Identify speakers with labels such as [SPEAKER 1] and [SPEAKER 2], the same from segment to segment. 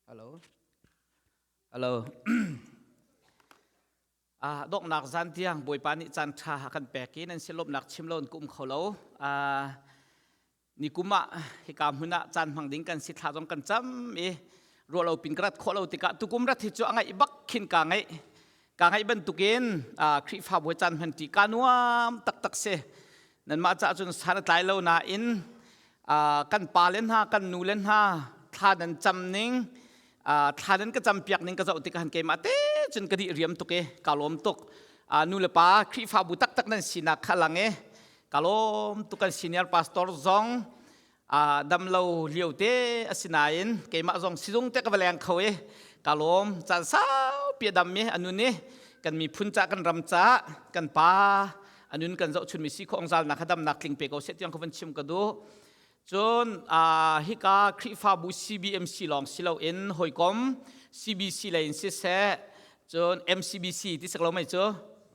[SPEAKER 1] Hello. Hello. Ah, donghnak zan tiang Bawipa nih caan ṭha kan pek i nan si lawmhnak chim lo in ka um kho lo. Ah, ni kum ah hika hmun ah caan hmang ding kan si thla zong kan cam i ruah lo pin ka rat khawh lo tikah tukum rat hi cu a ngaih bak khin ka ngaih. Ka ngaih bantukin ah, Khrihfabu he caan hman ṭi ka nuam taktak si. Nanmah caah cun san a tlai lo nain kan pa le hna kan nu le hna thla nan cam ning thla nan ka cam piak ning ka zoh tikah keimah te cun ka dih riam tuk i ka lawm tuk. Nu le pa Khrihfabu taktak nan sinak kha lang i ka lawm tuk. Kan senior pastor zong dam lo lio te asinain keimah zong sizung te ka va leng kho i ka lawm. Caan saupi a dam i a nun i kan miphun ca, kan ram ca, kan pa anun kan zohchun mi si kho ongzal nak damnak tling pe ko seh tiang ko van chim ka duh. Cun hika Khrihfabu CBMC lawng si loin hawikom CBC lei in siseh, cun MCBC ti sak lo mei cu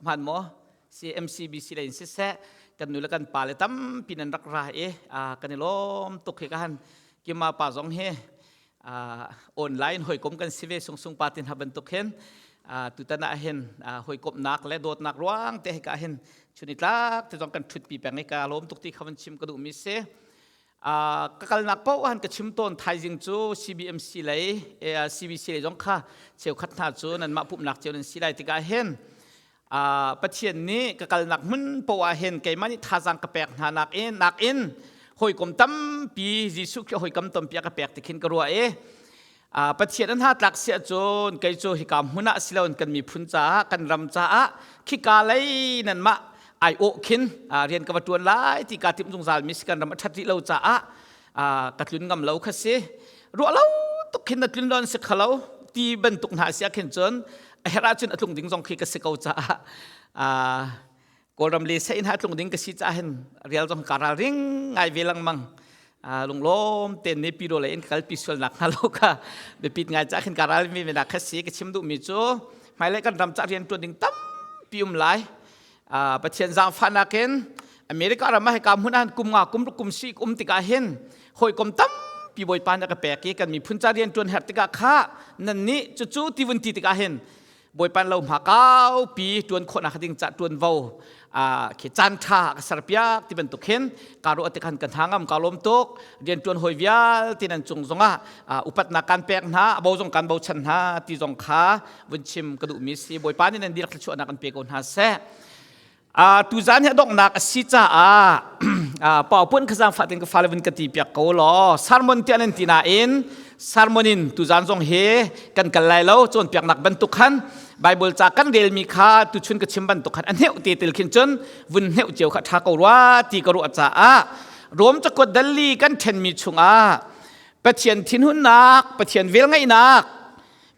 [SPEAKER 1] hman maw si, MCBC lei in siseh, kan nu le kan pa le tampi nan rak ra i kan i lawm tuk. Hi ka han kima pa zong hi online hawikom kan si ve, sung sung pa tin ha bantuk hin tutan ah hin hawikomnak le dawtnak ruang te ka hin chuni tlak te zong kan thut pi peng i ka lawm tuk ti kha van chim ka duh mi si. Ka kalnak paoh han ka chim tawn. Thaizing cu CBMC lei, CBC lei zong kha cheukhat hna cu nanmah pumhnak cio nan si lai tikah hin Pathian nih ka kalnak hmun poah ah hin keimah nih thazaang ka pek hna nakin hawikom tampi, Jesuh Khrih hawikom tampi a ka pek ti khin ka ruah i Pathian an hna tlak siah cun kei cu hika hmun ah siloin kan miphun caah, kan ram caah khika lei nanmah ai awh khin rian ka va ṭuan lai ti kaa timh zungzal mi si. Kan ram a ṭhat rih lo caah ka tlun ngam lo kha si. Ruah lo tuk khin na tlun lon si khalo ti bantuk hna si ah khin cun a herh ahcun a tlung ding zong khi ka si ko caah, Kawlram le sein ha tlung ding ka si caah hin rial zong ka ral ring ngai ve lengmang. Lunglawm ten ne pi le in kalpi sual nak hnga lo kha biapit ngai ca khin ka ral mi nak kha si. Ka chim duh mi cu hmailei kan ram ca rian tuan ding tampi um lai. Pathian zaangfahnak in America ram ah hika hmun ah kum nga kum kum si um tikah hin hawikom tampi Bawipa nih a ka pek i kan miphun ca rian ṭuan herh tikah kha nan nih cucu ti vun ti tikah hin Bawipa lo hma kaupi ṭuan khawhnak ding ca ṭuanvo khi caan ṭha ka serpiak ti bantuk hin ka ruah tikhan ka hna ngam, ka lawm tuk. Rian ṭuan hawi vialte nan cung zongah upatnak kan pek hna, abo zong kan bochan hna ti zong kha vun chim ka duhmi si. Bawipa nih nan dihlak thluachuahnak kan pe ko hna seh. Tuzan hi a donghnak a si caah pau pun kha zaangfah tein ka fale vun ka ti piak ko law. Sermon tiah nan ti nain sermon in tuzan zong hi kan kal lai lo. Cawnpiaknak bantuk khan Bible ca kan relmi kha tuchun ka chim bantuk khan a hneuh te tel khin cun vun hneuh cio kha ṭha ko rua ti ka ruah caah Rom cakuat dalli kan ṭhenmi chungah Pathian thinhunnak, Pathian velngeihnak,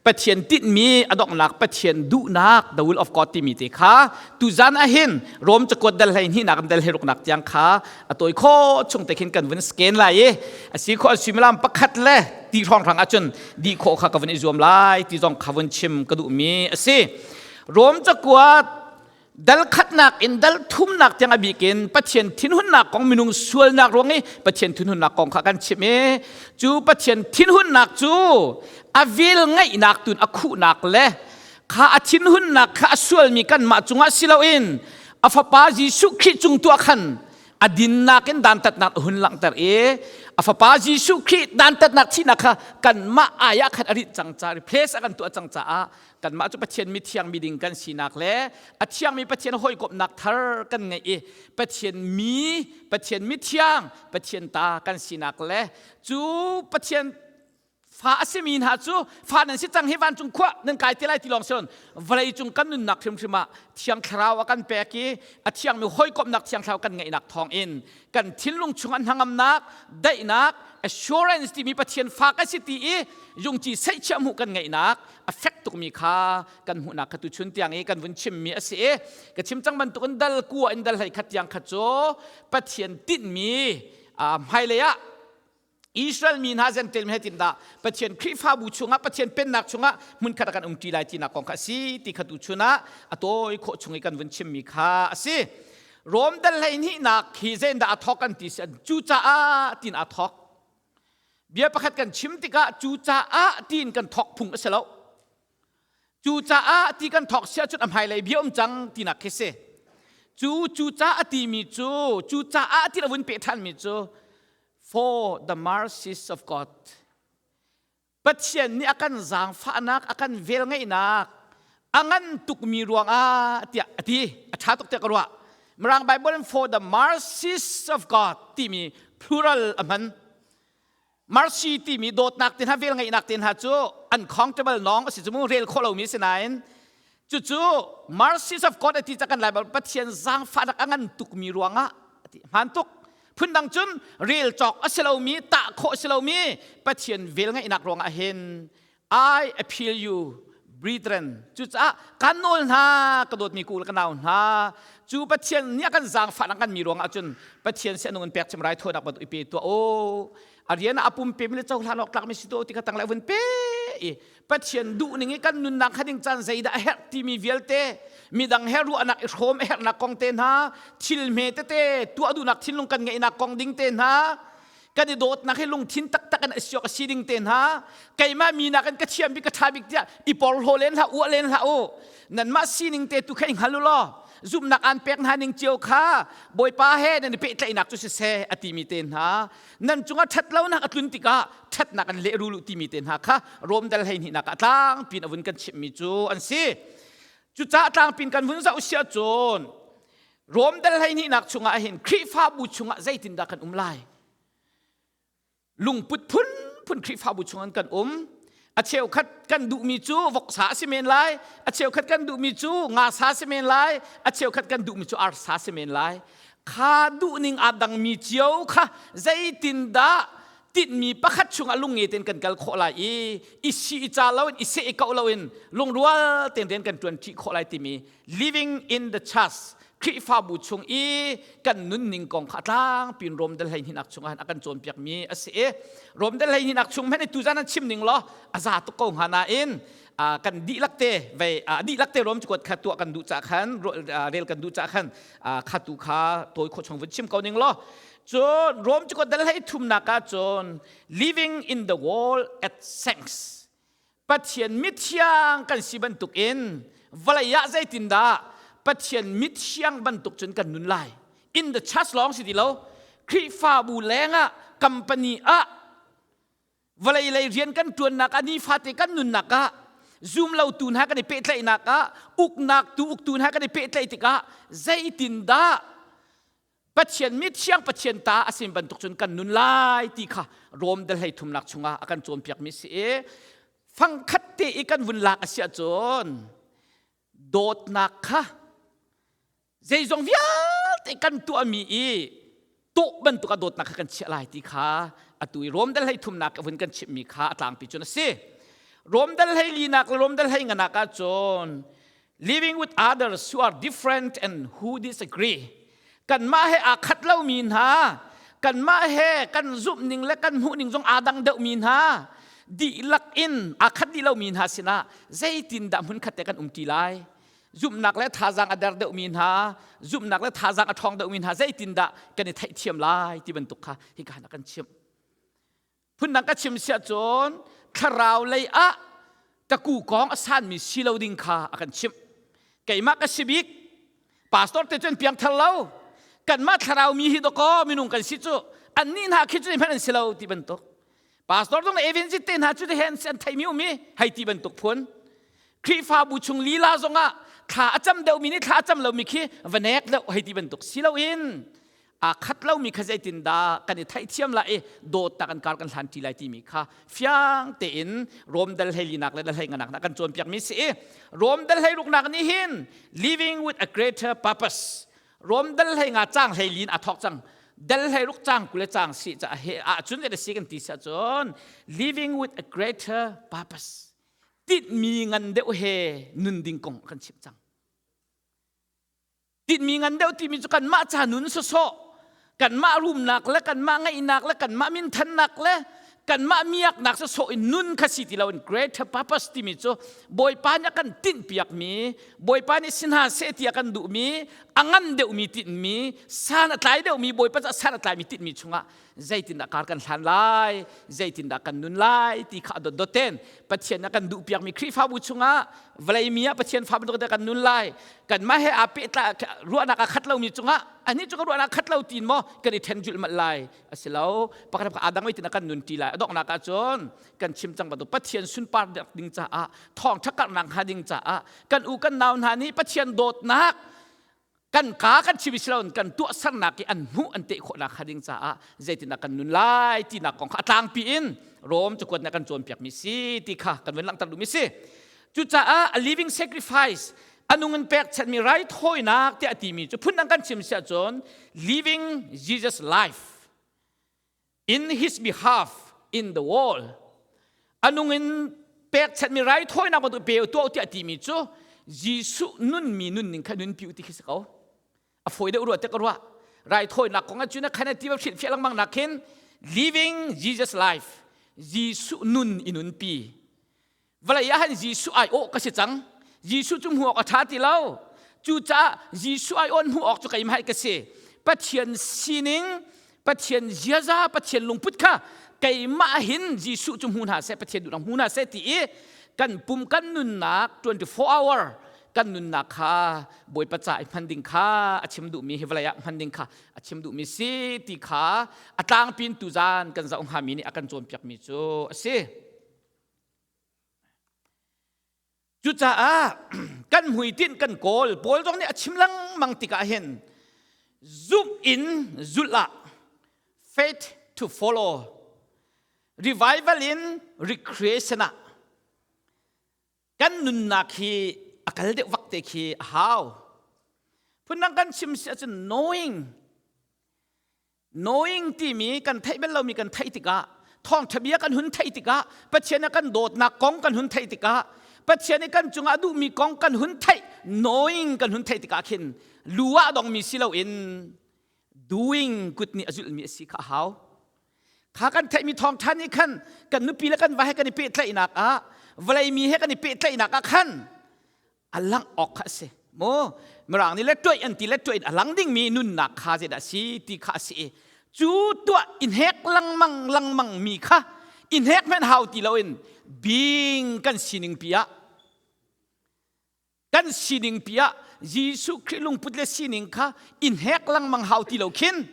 [SPEAKER 1] Pathian tinhmi a donghnak, Pathian duhnak, the will of God timi te kha tuzan ahhin Rom cakuat dal 12 nak dal 16 nak tiang kha a tawi kho chung te khin kan vun scan lai i a si kho suimilam pakhat le ti hrawng hrang ahcun di khawh kha ka vun i zuam lai ti zong kha vun chim ka duhmi a si. Rom cakuat dal khatnak in dal thumnak tiang a bikin Pathian thinhunnak kong, minung sualnak ruang i Pathian thinhunnak kong kha kan chim i cu Pathian thinhunnak cu a vel ngaihnak tun a khuhnak le kha a thinhunnak kha a sualmi kanmah cungah si loin a fapa Jesuh Khrih cung tuah khan a dinnak in dantatnak a hun langhter i a fapa Jesuh Khrih dantatnak thihnak kha kanmah ai ah khan a rit cang ca, replace a kan tuah cang caah kanmah cu Pathian mithiang miding kan sinak le a thiangmi Pathian hawikomhnak thar kan ngeih i Pathian mi, Pathian mithiang, Pathian ta kan sinak le cu Pathian fa a simi hna cu fa nan si cang hi, vancung khua nan kai te lai ti lawng si, vawlei cung kan nunnak hrimhrim ah Thiang Thlarau a kan pek i a thiangmi hawikomhnak Thiang Thlarau kan ngeihnak thawng in kan thinlung chung an hnangamnak, daihnak, assurance timi Pathian fa kan si ti i yungci seihchiah hmuh kan ngeihnak a fek tukmi kha kan hmuhnak kha tuchun tiang i kan vun chimmi a si i ka chim cang bantukin dal kua in dal 11 tiang kha cu Pathian tinhmi hmailei ah Israel mi hna, Gentile mi he tin dah Pathian Khrihfabu chungah, Pathian pennak chungah hmunkhat ah kan umṭi lai tinak kong kha a si ti kha tuchun ah a tawi khawh chung i kan vun chimmi kha a si. Rom dal 12 nak hi zeidah a thawk kan ti si, cucaah tin a thawk. Bia pakhat kan chim tikah cucaah tiin kan thawk phung a si lo. Cucaah ti kan thawk si ahcun a hmailei bia um cang tinak khi si. Cu cucaah a timi cu cucaah ti a vun peh ṭhanmi cu for the mercies of God. Pathian nih a kan zaangfahnak, a kan velngeihnak a ngan tukmi ruangah tiah a ti. A ṭha tuk tiah ka ruah. Mirang Bible in for the mercies of God timi plural a hman. Mercy timi dawtnak te hna velngeihnak te hna cu uncountable nawng a si cu mu rel khawh lomi si nain cucu mercies of God a ti ca kan lai Pathian zaangfahnak a ngan tukmi ruangah a ti hmaan tuk phundang cun rel cawk a si lomi tah khawh a si lomi Pathian velngeihnak ruangah hin I appeal you brethren cucaah kan nawl hna ka dawtmi ku le ka nau hna cu Pathian nih a kan zaangfah kan mi ruangah cun Pathian si anung in pek chim rai thuanak bantuk i pe tuah o a rian ah a pum pe mi le cohlan awk tlak mi si to ti kha tang le vun pe i Pathian duh ning i kan nunnak kha ding caan zeidah a herh timi vialte midang he ruahnak i hrawm a herhnak kong te hna thil hme tete tuah duhnak thinlung kan ngeihnak kong ding te hna kan i dawtnak hi lungthin taktak in a siok a si ding te hna keimah mi nakin ka thiam bik ka ṭha bik tiah i porhlaw len hlah uah len hlah u nanmah sining te tu kha i hngal u law zumhnak aan pek hna ning cio kha bawipa he nan i pehtlaihnak cu siseh a timi te hna nan cungah ṭhat lonak a tlun tikah ṭhatnak an lehrul u timi te hna kha Rom dal 12 nak ah tlangpin a vun kan chimhmi cu an si cucaah tlangpin kan vun zoh si ahcun Rom dal 12 nak chungah hin Khrihfabu chungah zeitindah kan um lai? Lungput phunphun Khrihfabu chungah kan um. A cheukhat kan duhmi cu voksa a si men lai, a cheukhat kan duhmi cu ngasa a si men lai, a cheukhat kan duhmi cu arsa a si men lai. Kha duhning aa dangmi cio kha zeitindah tinhmi pakhat chungah lungnge tein kan kal khawh lai i i si i ca loin i seh i koh loin lungrual tein rian kan ṭuan ṭi khawh lai timi living in the church Khrihfabu chung i kan nunning kong kha tlangpin Rom dal 12 nak chungah a kan cawnpiakmi a si i Rom dal 12 nak chung hmanh tuzan an chim ning law a za tuk ko hnga nain kan dihlak te vei dihlak te Rom kuat kha tuah kan duh ca khan rel kan duh ca khan kha tu kha tawi khawh chung vun chim ko ning law cun Rom cukuat dal 13 nak ah cun living in the world at saints Pathian mithiang kan si bantukin vawlei ah zeitindah Pathian mithiang bantuk cun kan nun lai in the church lawng si ti lo Khrihfabu lengah company ah vawlei lei rian kan ṭuannak ah nifate kan nunnak ah zum lotu hna kan i pehtlaihnak ah uknak tu uktu hna kan i pehtlaih tikah zeitindah Pathian mithiang Pathian ta a sin bantuk cun kan nun lai ti kha Rom dal 13 nak chungah a kan cawnpiakmi si i fangkhat te i kan vun lak a si ahcun dawtnak kha zeizong vialte kan tuahmi i tawh bantuk a dawtnak kha kan chiah lai ti kha atu i Rom dal 13 nak a vun kan chimhmi kha a tlangpi cun a si. Rom dal 14 nak le Rom dal 15 nak ahcun living with others who are different and who disagree kanmah he aa khat lomi hna kanmah he kan zumhning le kan hmuhning zong aa dang deuhmi hna dihlak in aa khat dih lomi hna sinah zeitindah hmunkhat te kan umṭi lai zumhnak le thazaang a der deuhmi hna zumhnak le thazaang a ṭhawng deuhmi hna zeitindah kan i theihthiam lai ti bantuk kha hika hin a kan chimh Phundang ka chim siah cun thlarau lei ah ka kukawng a sanmi si lo ding kha a kan chimh. Keimah ka si bik. Pastor te cun piangthar lo. Kanmah thlarau mi hi dawkaw minung kan si cu annih hna khi cu hmanh an si lo ti bantuk. Pastor zong le evangelist te hna cu te hen an theimi um i hei ti bantuk phun. Khrihfabu chung lila zongah thla a cam deuhmi nih thla a cam lomi khi va nek deuh hei ti bantuk si loin aa khat lomi kha zeitindah kan i theihthiam lai i dawtnak an kar kan hlan ṭi lai timi kha fiang tein Rom dal 14 nak le dal 15 nak kan cawnpiakmi si i Rom dal 16 nak nih hin living with a greater purpose Rom dal 15 cang 14 a thawk cang dal 16 cang 20 le cang si ca he ahcun zei si kan ti si ahcun living with a greater purpose tinhmi ngan deuh he nun ding kong kan chimh cang Tinhmi ngan deuh timi cu kanmah ca nun sawsawh, kanmah rumnak le kanmah ngeihnak le kanmah minthannak le kanmah miaknak sawsawh in nun kha si ti loin greater purpose timi cu Bawipa nih a kan tinhpiakmi, Bawipa nih si hna seh ti a kan duhmi, a ngan deuhmi tinhmi, san a tlai deuhmi, Bawipa cu a san a tlaimi tinhmi chungah Zeitindah kar kan hlan lai, zeitindah kan nun lai ti kha dot dot ten Pathian a kan duh piakmi Khrihfabu chungah vawlei mi ah Pathian fa bantuk kan nun lai. Kanmah he aa pehtla ruahnak a khat lomi cungah anih cu ka ruahnak khat lo tiin maw kan i then julh manh lai. A si lo. Pakhat aa dang tiin kan nun ti lai. A donghnak ah cun kan chim cang bantuk Pathian sunpar ding caah thawngṭha karhnak hnga ding caah kan u kan nau hna nih Pathian dawtnak kan ka kan chim si loin kan tuahsernak i an hmuh an teh khawhnak hnga ding caah zeitindah kan nun lai tinak kong kha a tlangpi in Rom cakuat nih kan cawnpiakmi si ti kha kan vun langhter duhmi si. Cucaah a living sacrifice a nung in pekchanhmi raithawinak tiah a timi cu phundang kan chim si ahcun living Jesus life in his behalf in the world. A nung in pekchanhmi raithawinak bantuk pe tuah tiah timi cu Jesuh nunmi nunning kha nunpi u ti khi si ko. A fawi deuh rua te ka ruah. Raithawinak kong ah cun khan ti va hrilhfiah lengmang nak khin living Jesus life Jesuh nun i nunpi. Vawlei ah han Jesuh ai awh ka si cang. Jesuh cu hmuh awk a ṭha ti lo. Cucaah Jesuh ai awn hmuh awk cu keimah ka si. Pathian sining, Pathian ziaza, Pathian lungput kha keimah hin Jesuh cu hmu hna seh, Pathian duhnak hmu hna seh ti i kan pum kan nunnak 24 hour kan nunnak kha Bawipa ca i hman ding kha a chim duhmi hi vawlei ah hman ding kha a chim duhmi si ti kha a tlangpi in tuzan kan zoh hngami nih a kan cawnpiakmi cu a si. Cucaah kan hmuitinh kan kawl Paul zong nih a chim lengmang tikah hin zumh in zulh ah faith to follow revival in recreation ah kan nunnak hi a kal deuh vak te khi a hau. Phundang kan chim si ahcun knowing Knowing timi kan theih bal lomi kan theih tikah thawngṭha bia kan hun theih tikah Pathian a kan dawtnak kong kan hun theih tikah Pathian i kan cungah duhmi kong kan hun theih knowing kan hun theih tikah khin lu ah dongmi si loin doing kut nih a zulhmi a si kha a hau. Kha kan theihmi thawngṭha nih khan kan nupi le kan va he kan i pehtlaihnak ah vawlei mi he kan i pehtlaihnak ah khan a langh awk kha a si mu mirang nih le tuaih an ti le tuaih in a lang dingmi nunnak kha zeidah a si ti kha a si i cu tuah in hek lengmang lengmang mi kha in hek hmenh hau ti loin bing kan sining pi ah kan sining pi ah Jesuh Khrih lungput le sining kha in hek lengmang hau ti lo khin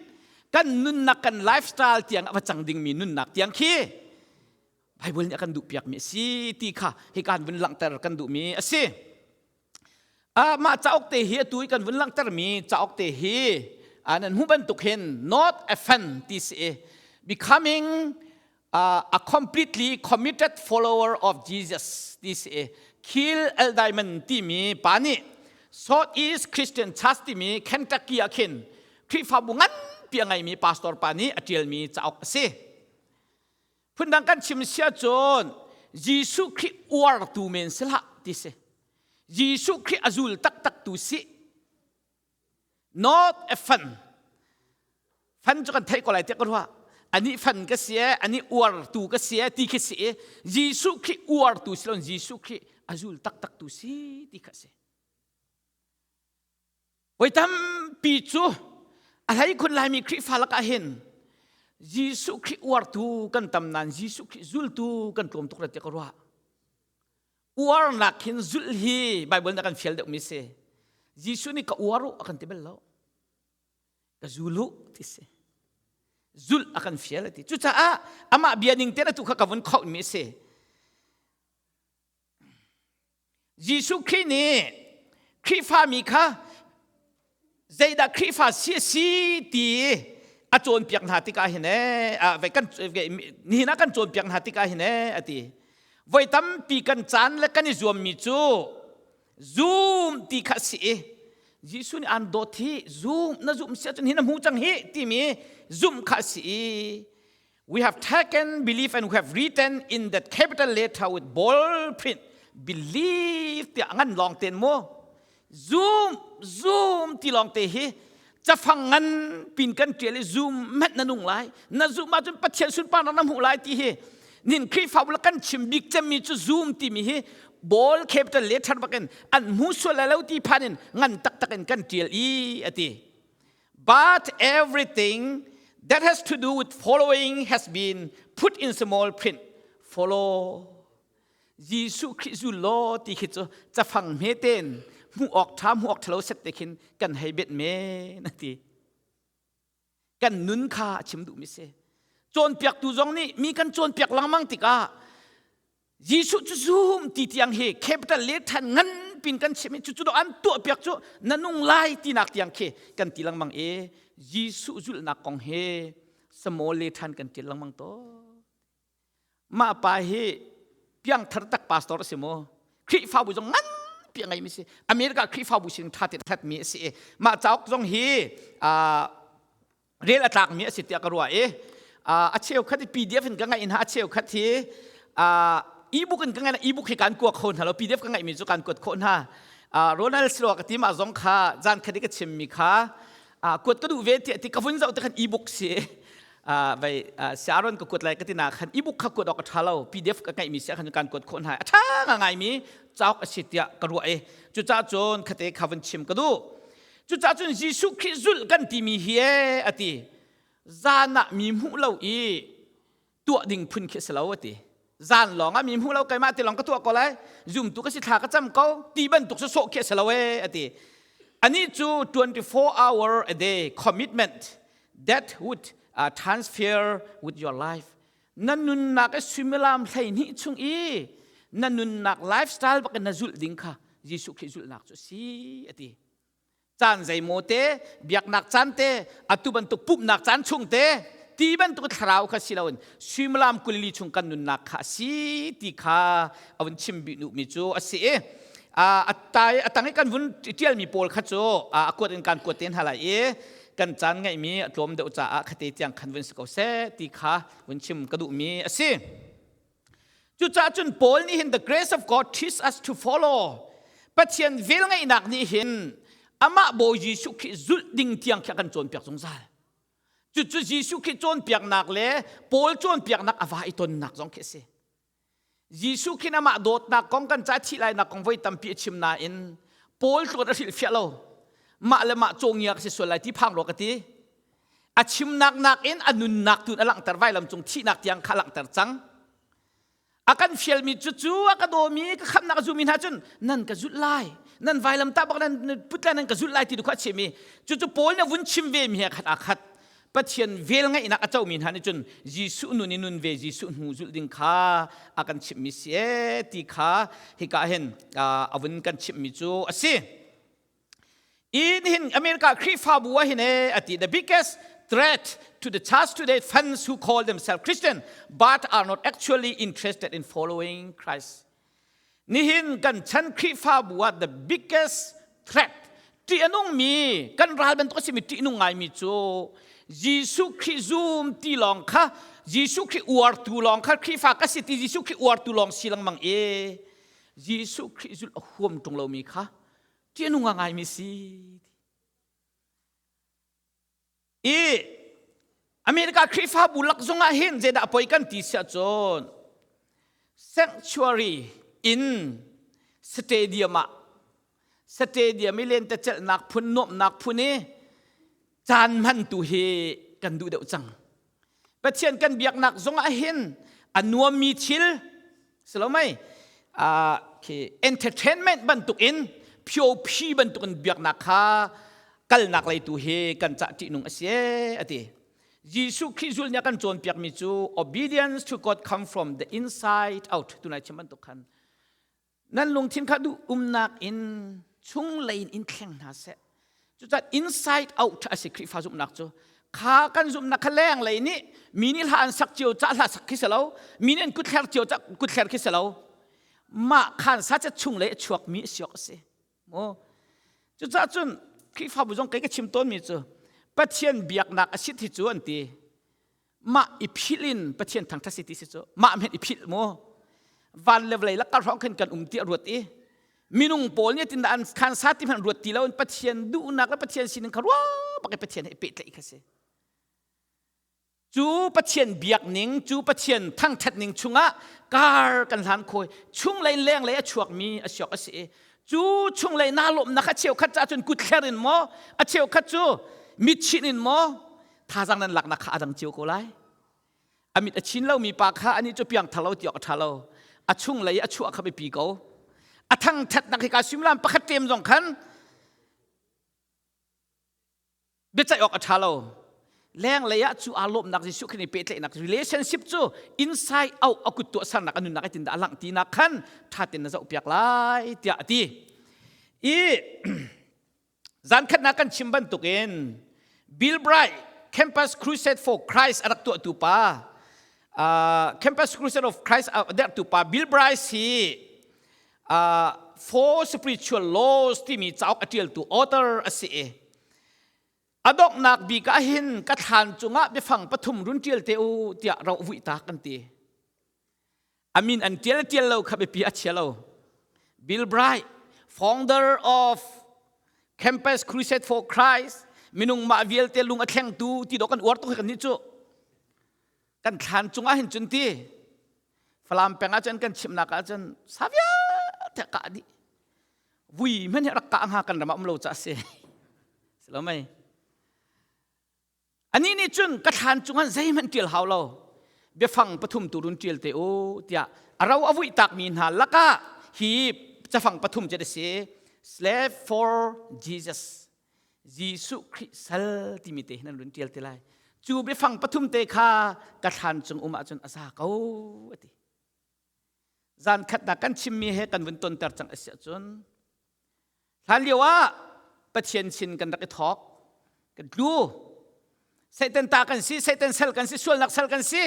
[SPEAKER 1] kan nunnak kan lifestyle tiang a va cang dingmi nunnak tiang khi Bible nih a kan duhpiakmi a si ti kha hika vun langhter kan duhmi a si. Mah cauk te hi atu i kan vun langhtermi cauk te hi nan hmuh bantuk hin not a fan ti si i becoming a completely committed follower of Jesus ti si i Kill L. Diamond timi pa nih Southeast Christian Church timi Kentucky ah khin Khrihfabu nganpi a ngeimi pastor pa nih a ṭialmi cauk a si. Phundang kan chim si ahcun Jesuh Khrih uartu men si hlah ti si. Jesuh Khrih a zul taktak tu si. Not a fan. Fan cu kan theih ko lai tiah ka ruah. Anih fan ka si e, anih uartu ka si e ti khi si i Jesuh Khrih uartu si loin Jesuh Khrih a zul taktak tu si ti kha si. Voi tampi cu a hleikhun Laimi Khrihfa lakah hin Jesuh Khrih uartu kan tam nain Jesuh Khrih zultu kan tlawm tuk tiah ka ruah. Uarnak hin zulh hi Bible nih a kan fial deuhmi si. Jesuh nih ka uar u a kan ti bal lo. Ka zul u ti si. Zulh a kan fial a ti. Cucaah amah bia ning tein atu kha ka vun khohmi a si. Jesuh Khrih nih Khrihfami kha zeidah Khrihfa si a si ti a cawnpiak hna tikah hin ee kan nihin ah kan cawnpiak hna tikah hin ee a ti. Voi tampi kan caan le kan i zuammi cu zum ti kha a si i Jesuh nih aan dawt hi zum na zumh si ahcun hi na hmu cang hi timi zumh kha a si i We have taken belief and we have written in that capital letter with bold print. Believe tiah ngan lawng ten mu. Zoom, zoom ti lawng te hi cafang ngan pin kan tial i zoom met na nung lai. Na zoom ahcun Pathian sunparnak na hmuh lai ti hi nin Khrihfabu kan chim bik cemmi cu zoom timi hi bold capital letter bakin an hmu sual lai lo ti phan in ngan taktak in kan tial i ati. But everything. That has to do with following has been put in small print. Follow. Jesuh Khrih zul law ti khi cu cafang hme ten hmuh awk ṭha hmuh awk ṭhalo set te khin kan hei bet men a ti. Kan nun kha a chim duhmi si. Cawnpiaktu zong nih mi kan cawnpiak lengmang tikah Jesuh cu zum ti tiang hi capital le than ngan pin kan chim i cucu an tuah piak cu na nung lai tinak tiang khi kan ti lengmang i Jesuh zulhnak kong hi small le than kan tial lengmang to. Mah pa hi piangthar tak pastor a si mu. Khrihfabu zong nganpi a ngeimi si. America Khrihfabu sin ṭha tein hlatmi a si i mah cauk zong hi rel a tlakmi a si tiah ka ruah i a cheukhat i PDF in ka ngaih in a cheukhat hi ebook in ka ngaih ebook hi kan kua kho hna lo PDF ka ngaihmi cu kan kuat khawh hna. Ronald Silwa ka ti mah zong kha zan khat i ka chimmi kha kuat ka duh ve tiah ti ka vun zoh te khan ebook si vai siaron ka kuat lai ka tina khan ebook kha kuat awk a tha lo PDF ka ngeihmi si khan kan kuat khawh hna a tha ngai mi cauk a si tiah ka ruah i cucaah cun khate kha vun chim ka duh cucaah cun Jesuh Khrih zulh kan timi hi e ati zan ah mi hmuh lo i tuah ding phun khi si lo ati zan lawng ah mi hmuh lo keimah ti lawng ka tuah ko lai zumtu ka si thla ka cam ko ti bantuk cu sawh khi si lo e ati ani cu 24 hour a day commitment that would transfer with your life na nunnak i suimilam 12 chung i na nunnak lifestyle bak in na zulh ding kha Jesuh Khrih zulhnak cu si ati caan zeimaw te biaknak caan te atu bantuk pumhnak caan chung te ti bantuk thlarau kha si loin suimilam 24 chung kan nunnak kha a si ti kha a vun chim bih mi cu a si i a tai a tang i kan vun ṭialmi pawl kha cu a kuat in kan kuat te hna lai i kan caan ngeihmi a tlawm deuh caah khate tiang khan vun si ko seh ti kha vun chim ka duhmi a si. Cucaah cun Paul nih hin the grace of God teaches us to follow. Pathian velngeihnak nih hin amah Bawi Jesuh Khrih zulh ding tiang khi a kan cawnpiak zungzal. Cucu Jesuh Khrih cawnpiaknak le Paul cawnpiaknak a va i tonnak zong khi a si. Jesuh khin amah dawtnak kong kan ca thih lainak kong voi tampi a chim nain Paul tlawt a hrilhfiah lo. Mah le mah cawngia ka si sual lai ti phang rua ka ti. A chimnak nakin a nunnak tu a langhter vailam cung thihnak tiang kha langhter cang. A kan fialmi cu cu a ka dawmi ka khamnak a zumi hna cun nan ka zulh lai nan vailam tah bak nan put lai nan ka zulh lai ti tu kha a chim i cucu Paul nih vun chim ve mi he khat aa khat Pathian vel ngeihnak a comi hna nih cun Jesuh nun i nun ve Jesuh hnu zulh ding kha a kan chimhmi si ee ti kha hika hin a vun kan chimhmi cu a si. In hin America Khrihfabu ah hin ee ati the biggest threat to the church today fans who call themselves Christian but are not actually interested in following Christ. Nihin kan chan Khrihfabu ah the biggest threat ṭih a nungmi kan ral bantuk a simi ṭih nung ngaimi cu Jesuh Khrih zum ti lawng kha Jesuh Khrih uartu lawng kha Khrihfa ka si ti Jesuh Khrih uartu lawng si lengmang i Jesuh Khrih zulh a huam ṭung lomi kha ṭih a nung ngaimi si. I America Khrihfabu lak zongah hin zeidah poi kan ti siah cun sanctuary in stadium ah stadium i lentecelhnak phun nuamhnak phun i caan hman tu hi kan duh deuh cang. Pathian kan biaknak zongah hin a nuammi thil si lo mei khi entertainment bantukin phio bantukin biaknak kha kalnak lei tu hi kan cah ṭihnung a si a ti. Jesuh Khrih zul nih a kan cawnpiakmi cu obedience to God come from the inside out tunai chim bantuk khan Nan lungthin kha duh umnak in chunglei in in thleng hna seh. Cucaah inside out a si Khrihfa zumhnak cu. Kha kan zumhnak kha lenglei nih mi nih hla an sak cio cah hla sak khi si lo, mi nih an kutthler cio cah kutthler khi si lo. Mah khan sa cu chunglei a chuakmi a si awk a si. Maw? Cucaah cun Khrihfabu zong kei ka chim tawnmi cu Pathian biaknak a sit hi cu an ti. Mah i philh in Pathian thangṭhat si ti si cu mah hmenh i philh mu van le vawlei lakar hrawng khin kan um ti a ruat i minung pawl nih tin an khan sa ti hmanh ruat ti lo in Pathian duhnak le Pathian sining kha ruah bak i Pathian he i pehtlaih kha si cu Pathian biak ning cu Pathian thangṭhat ning chungah kar kan hlan khawi chunglei lenglei a chuakmi a siok a si i cu chunglei naa lawmhnak a cheukhat ca cun kutthler in maw a cheukhat cu mitchinh in maw. Thazang nan laknak kha a dang cio ko lai. A mit a chin lomi pa kha anih cu piang thar lo ti awk a ṭha lo. A chung lei a chuah kha biapi ko. A thangṭhatnak hika suimilam pakhat ṭem zong khan biaceih awk a ṭha lo. Lenglei ah cu aa lawmhnak Jesuh Khrih nih pehtlaihnak relationship cu inside out a kut tuahsernak a nunnak in dah a langh tinak khan ṭha tein na zohpiak lai tiah a ti. I zan khatnak kan chim bantukin Bill Bright Campus Crusade for Christ a rak tuahtu pa Campus Crusade of Christ a derhtu pa Bill Bright hi Four Spiritual Laws timi cauk a ṭialtu author a si i a donghnak bik ah hin ka thlan cungah biafang pathum run ṭial te u tiah ro vui ta kan ti. A min an ṭial ṭial lo kha biapi a chia lo. Bill Bright, founder of Campus Crusade for Christ, minung mah vialte lung a thlengtu ti dawh kan uar tuk kan nih cu. Kan thlan cungah hin cun ti Falam peng ahcun kan chimnak ahcun sa vialte kah dih. Vui hmanh hi rak kah hnga kan ram ah um lo ca si. Si lo mei? Anih nih cun ka thlan cungah zeihmanh ṭial hau lo. Biafang pathum tu run ṭial te u tiah a ro a vuih takmi hna lakah hi cafang pathum cu a si. Slave for Jesus. Jesuh Khrih sal timi te hin an run ṭial te lai. Cu biafang pathum te kha ka thlan cung um ahcun a za ko a ti. Zan khatnak kan chimmi he kan vun tonter cang a si ahcun hlan lio ah Pathian sin kan rak i thawk kan tlu Satan ta kan si Satan sal kan si sualnak sal kan si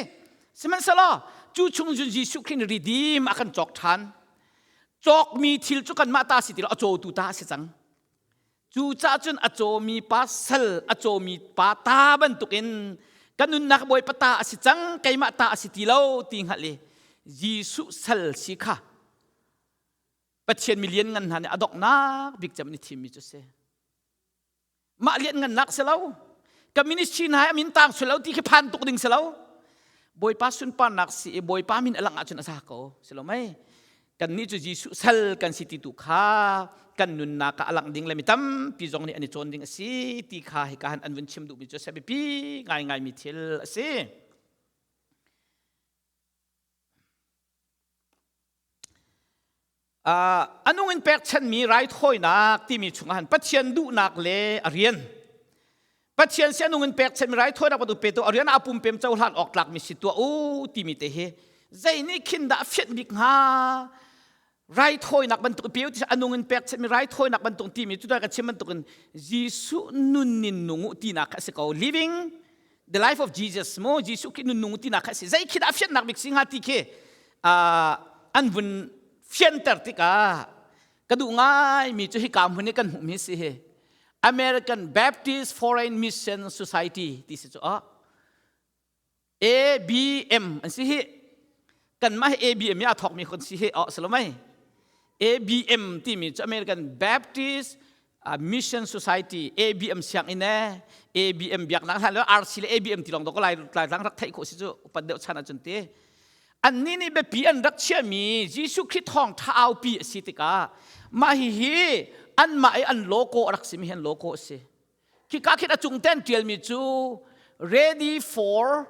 [SPEAKER 1] sihmanhsehlaw cu chung cun Jesuh Khrih nih redeem a kan cawk ṭhan cawkmi thil cu kanmah ta si ti lo a cawtu ta a si cang Cucaah cun a cawmi pa sal, a cawmi pa ta bantukin ka nunnak Bawipa ta a si cang, keimah ta a si ti lo ti hngalh i Jesuh sal si kha Pathian mi lianngan hna nih a donghnak bik cem an i thimmi cu a si. Mah lianngannak si lo. Ka ministry hna hi a min tang si lo ti khi phan tuk ding si lo. Bawipa sunparnak si i Bawipa min a langh ahcun a za ko. Si lo mei? Kannih cu Jesuh sal kan si ti tu kha kan nunnak ah a langh ding le mi tampi zong nih an i cawn ding a si ti kha hika han an vun chim duhmi cu a biapi ngaingaimi thil a si. A nung in pekchanhmi raithawinak timi chungah han Pathian duhnak le a rian Pathian si a nung in pekchanhmi raithawinak bantuk pe tu a rian ah a pumpem cohlan awk tlakmi si tuah u timi te hi zei nih khin dah a fianh bik hnga raithawinak bantuk pe u ti a nung in pekchanhmi raithawinak bantuk timi cu ka chim bantukin Jesuh nun in nung u tinak kha a si ko living the life of Jesus mo Jesuh khi nun nung tinak kha a si zei khi dah a fianhnak bik si hnga ti khi an vun fianter tikah ka duh ngaimi cu hika hmun i kan hmuhmi si hi American Baptist Foreign Mission Society ti si cu ah ABM an si hi kanmah hi ABM i aa thawkmi kan si hi oh salomai ABM timi cu American Baptist Mission Society ABM sianginn e ABM biaknak hlan le RC le ABM ti lawng dawk lai lai tlang rak theih khawh si cu upat deuh chan ahcun ti annih nih biapi an rak chiahmi Jesuh Khrih thawngṭha aupi a si tikah mah hihi anmah i an logo a rak simi hi an logo a si khika khin a cung ten ṭialmi cu ready for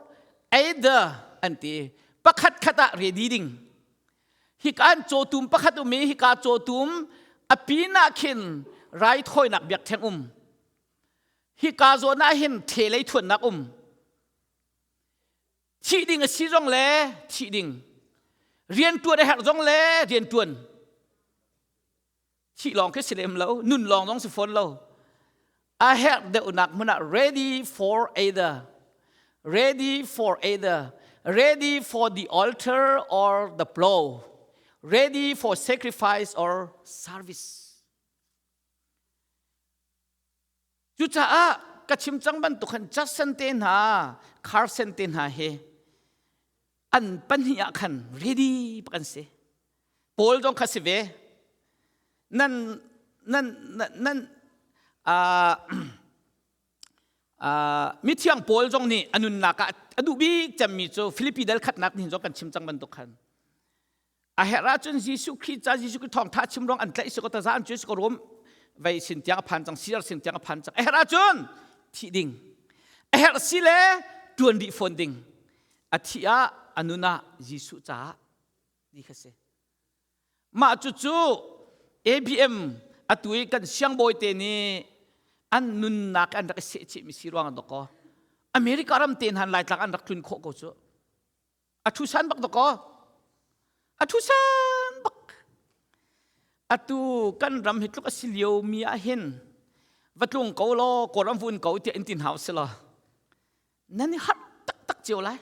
[SPEAKER 1] either an ti pakhat khat ah ready ding hika an cawtum pakhat um i hika cawtum a pin ah khin raithawinak biakṭheng um hika zawn ah hin ṭhelei thuannak um thih ding a si zong le thih ding rianṭuan a herh zong le rianṭuan thih lawng khi si lem lo nun lawng zong si fawn lo a herh deuhnak hmun ah ready for either ready for either ready for the altar or the plow ready for sacrifice or service Cucaah ka chim cang bantuk khan Judson te hna, Carson te hna hi an pahnih ah khan ready bak an si. Paul zong kha si ve. Nan nan nan uh, uh, mithiang Paul zong nih a nunnak ah a duh bik cemmi cu Filipi dal khatnak nihin zong kan chim cang bantuk khan A herh ahcun Jesuh Khrih ca Jesuh Khrih thawngtha chim ruang an tlaih si ko taza an cuai si ko rum vei sin tiang a phan cang sir sin tiang a phan cang a herh ahcun thih ding. A herh si le ṭuan rih fawn ding. A thih ah a nun ah Jesuh caah ti kha si. Mah cucu ABM atu i kan siangbawi te nih an nunnak an rak i sehchihmi si ruang ah dawkaw America ram te hna Laitlak an rak tlun khawh ko cu. A ṭhusan bak dawkaw. A ṭhusan bak. Atu kan ram hi tluk a si lio mi ah hin va tlung ko law Kawlram vun ko tiah in ti hna usih law nan i harh taktak cio lai.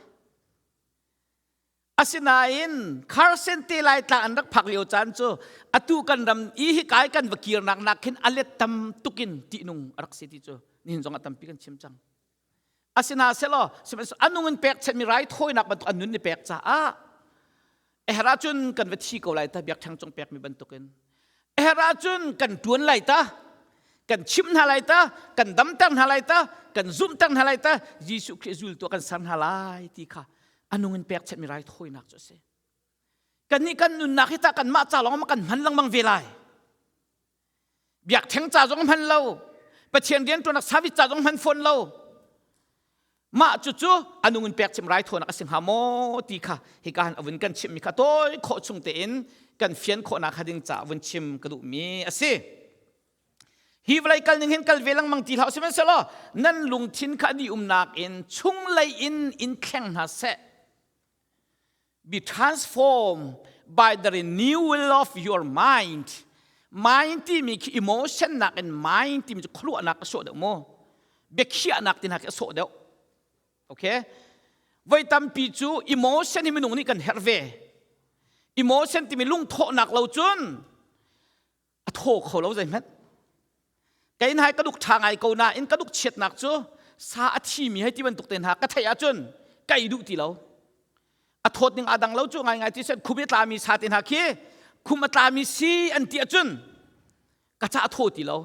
[SPEAKER 1] Asinain Carson te Laitlang an rak phak lio caan cu atu kan ram i hi kai kan va kirnak nak khin a let tam tukin tihnung a rak si ti cu nihin zong ah tampi kan chim cang. Asina selaw sihmanhsehlaw a nung in pekchanhmi raithawinak bantuk an nun ni pek caah eher ahcun kan va thi ko lai ta biakṭheng cung pekmi bantukin eher ahcun kan ṭuan lai ta kan chimh hna lai ta kan damter hna lai ta kan zumhter hna lai ta Jesuh Khrih zultu kan ser hna lai ti kha a nung in pekchanhmi raithawinak cu a si. Kannih kan nunnak hi tah kanmah ca lawng kan hman lengmang ve lai. Biakṭheng ca zong hman lo, Pathian rianṭuannak service ca zong hman fawn lo. Mah cucu a nung in pekchim raithawinak a si hnga maw ti kha hika han a vun kan chimmi kha tawi khawh chung tein kan fian khawhnak kha ding caah vun chim ka duhmi a si. Hi vawlei kal ning hin kal ve lengmang ti hlah sihmanhsehlaw nan lungthin kha an i umnak in chunglei in in thleng hna seh. Be transformed by the renewal of your mind. Mind timi khi emotion nak in mind timi cu khuaruahnak a sawh deuh maw? Biakhiahnak ti hna khi a sawh deuh. Okay? Voi tampi cu emotion hi minung nih kan herh ve. Emotion timi lungthawhnak lo cun a thaw kho lo zeihmanh kei hai ka duk ṭha ngai ko nain ka duk chiatnak cu sa a thimi hei ti bantuk te hna ka theih ahcun kai duh ti lo a thawt ning a dang lo cu ngai ngai ti sen khum i tlami sa te hna khi khum a tlami si an ti ahcun ka ca a thaw ti lo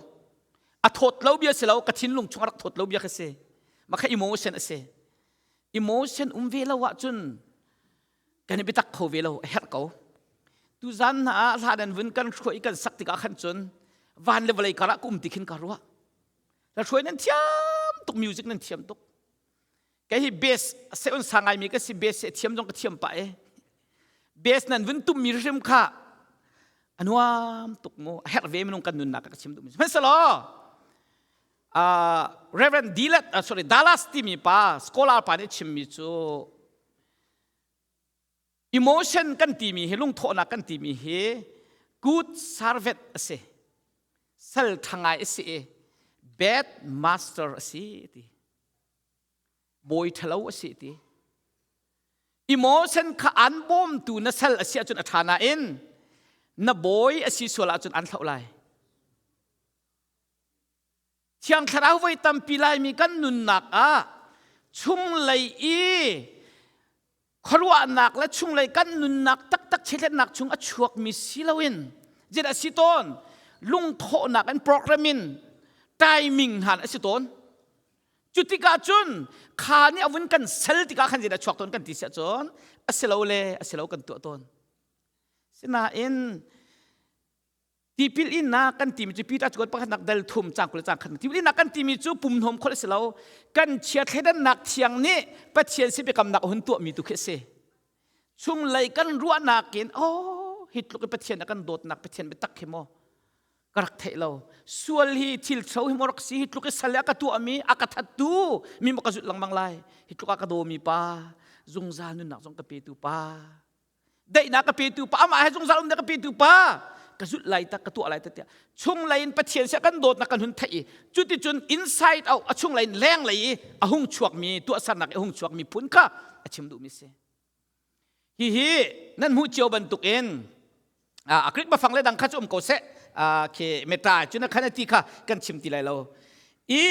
[SPEAKER 1] a thawt lo bia si lo ka thinlung chung a rak thawt lo bia ka si mah kha emotion a si emotion um ve lo ahcun kan i biatak kho ve lo a herh ko tuzan hna ah hla nan vun kan hruai kan sak tikah khan cun van le vawlei karah ka um ti khin ka ruah la hruai nan thiam tuk music nan thiam tuk kei hi bass se un sa ngai mi ka si bass se thiam zong ka thiam pa e bass nan vun tum mi hrim kha anuam tuk mu a herh ve minung kan nunnak ka chim duh mi sihmanhsehlaw Reverend Dilet sorry Dallas timi pa scholar pa nih chimmi cu emotion kan timi hi lungthawhnak kan timi hi good servant a si sal ṭha ngai a si i bad master a si ti bawi ṭhalo a si ti emotion kha an bawmtu na sal a si ahcun a ṭha nain na bawi a si sual ahcun an hloh lai Thiang Thlarau voi tampi laimi kan nunnak ah chunglei i khuaruahnak le chunglei kan nunnak taktak chehletnak chung a chuakmi si loin zit a si tawn lungthawhnak in program in timing hna a si tawn cu tikah cun kha nih a vun kan sel tikah khan zit a chuak tawn kan ti siah cun a si lo le a si lo kan tuah tawn sinain Tipil innak kan timi cu Peter cu pakhatnak dal thum cang 20 le cang khat tipil innak kan timi cu pumhnawm khol a si lo kan chia thleidannak thiang nih Pathian si biakamnak a hun tuahmi tu khi a si chunglei kan ruahnak in oh hi tluk i Pathian a kan dawtnak Pathian biatak hi maw ka rak theih lo sual hi thil ṭho hi maw rak si hi tluk i sal a ka tuahmi a ka thattu mi maw ka zulh lengmang lai hi tluk a ka dawmi pa zungzal nunnak zong ka petu pa daihnak ka petu pa amah he zungzal umnak ka petu pa ka zulh lai tak ka tuah lai tak tiah chunglei in Pathian sia kan dawtnak kan hun theih i cuticun inside out a chunglei in lenglei i a hung chuakmi tuahsernak i a hung chuakmi phun kha a chim duhmi si hihi nan hmuh cio bantuk in a Greek bafang le dang kha cu um ko seh khi meta cu na khan ti kha kan chim ti lai lo i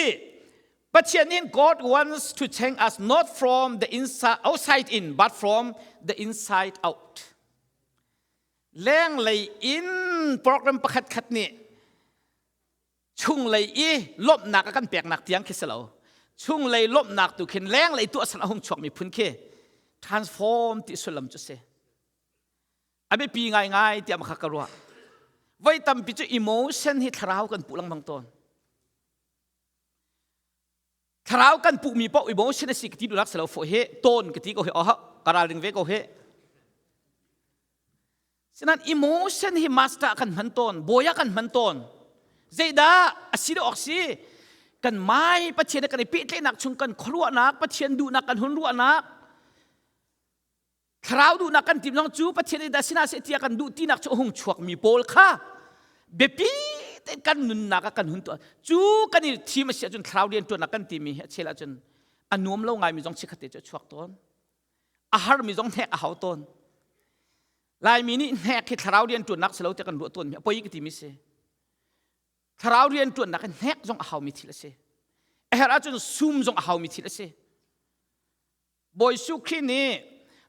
[SPEAKER 1] Pathian in God wants to change us not from the inside, outside in, but from the inside out. Lenglei in program pakhat khat nih chunglei i lawmhnak a kan peknak tiang khi si lo. Chunglei lawmhnak tu khin lenglei tuahsan a hung chuakmi phun khi transform ti sullam cu si. A biapi ngaingai tiah makha ka ruah. Voi tampi cu emotion hi thlarau kan puh lengmang tawn. Thlarau kan puhmi paoh emotion a si ka ti duhnak si lo fawh hi tawn ka ti ko hi oh ka ralring ve ko hi. Sinan emotion hi master kan hman tawn, bawi ah kan hman tawn. Zeidah a si dawh awk si? Kan mai Pathian he kan i pehtlaihnak chung kan khuaruahnak, Pathian duhnak kan hun ruahnak, thlarau duhnak kan tim zong cu Pathian nih dah sinah seh tiah kan duh tinak cu a hung chuakmi pawl kha biapi tein kan nunnak ah kan hun tuah. Cu kan i thim a si ahcun thlarau rianṭuannak kan timi hi a chel ahcun a nuam lo ngaimi zong chikkhat te cu a chuak tawn. A harmi zong hnek a hau tawn. Laimi nih hnek hi thlarau rianṭuannak si lo tiah kan ruah tawnmi a poi ka timi si. Thlarau rianṭuannak hi hnek zong a haumi thil a si. A herh ahcun sum zong a haumi thil a si. Bawi Jesuh Khrih nih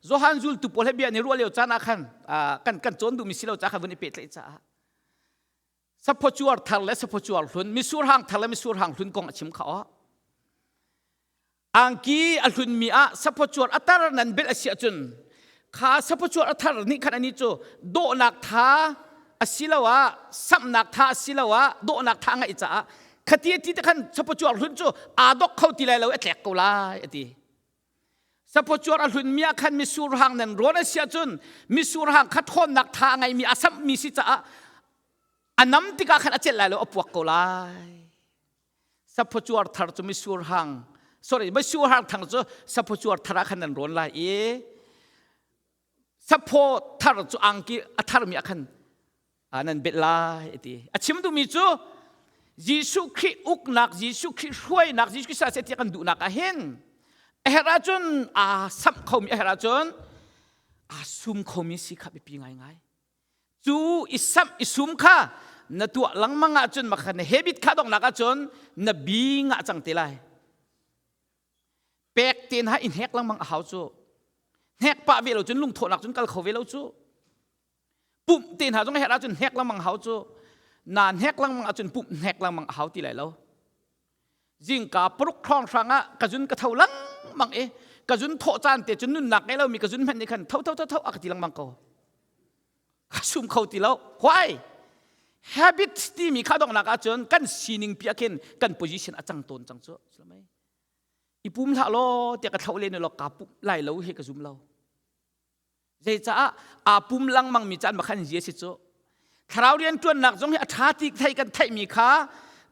[SPEAKER 1] Johan zultu pawl he bia an i ruah lio caan ah khan kan kan cawn duhmi si lo caah khan vun i pehtlaih caah saphaw thar le saphaw hlun misur hang thar le misur hang hlun kong a chim kha aw. Angki a hlunmi ah saphaw a tar nan belh a si ahcun kha saphaw a thar nih khan ani cu dawhnak tha asiloah samhnak tha asiloah dawhnak tha ngeih caah khati ti te khan saphaw hlun cu aa dok kho ti lai lo a tlek ko lai a ti. Saphaw a hlunmi ah khan misur hang nan rawn a si ahcun misur hang kha ṭhawnnak tha a ngeimi a samhmi si caah a nam tikah khan a celh lai lo a puak ko lai. Saphaw thar cu misur hang sorry misur hang thang cu saphaw thar ah khan nan rawn lai i saphaw thar cu angki a tharmi ah khan nan bet lai a ti. A chim duhmi cu Jesuh Khrih uknak, Jesuh Khrih hruainak, Jesuh Khrih sa tiah kan duhnak ah hin a herh ahcun aa samh khomi a herh ahcun aa sum khomi si kha biapi ngaingai. Cu i samh i sum kha na tuah lengmang ahcun makha na habit kha donghnak ahcun na bi ngah cang te lai. Pek te hna i hnek lengmang a hau cu. Hnek pah ve lo cun lungthawhnak cun kal kho ve lo cu. Pumh te hna zong a herh ahcun hnek lengmang hau cu. Na hnek lengmang ahcun pumh hnek lengmang a hau ti lai lo. Zingka paruk hrawnghrang ah ka zun ka tho lengmang i ka zun thawh caan te cun nunnak ngei lomi ka zun hmanh nih khan tho tho tho tho a ka ti lengmang ko. Ka sum kho ti lo. Why? Habit timi kha donghnak ahcun kan sining pi ah khin kan position a cang tawn cang cu. I pum hlah law tiah ka thloh len law kaa pum lai lo hi ka zum lo. Zeicaah aa pum lengmangmi caan makhan zia si cu. Thlarau rianṭuannak zong hi a ṭha ti thei kan theihmi kha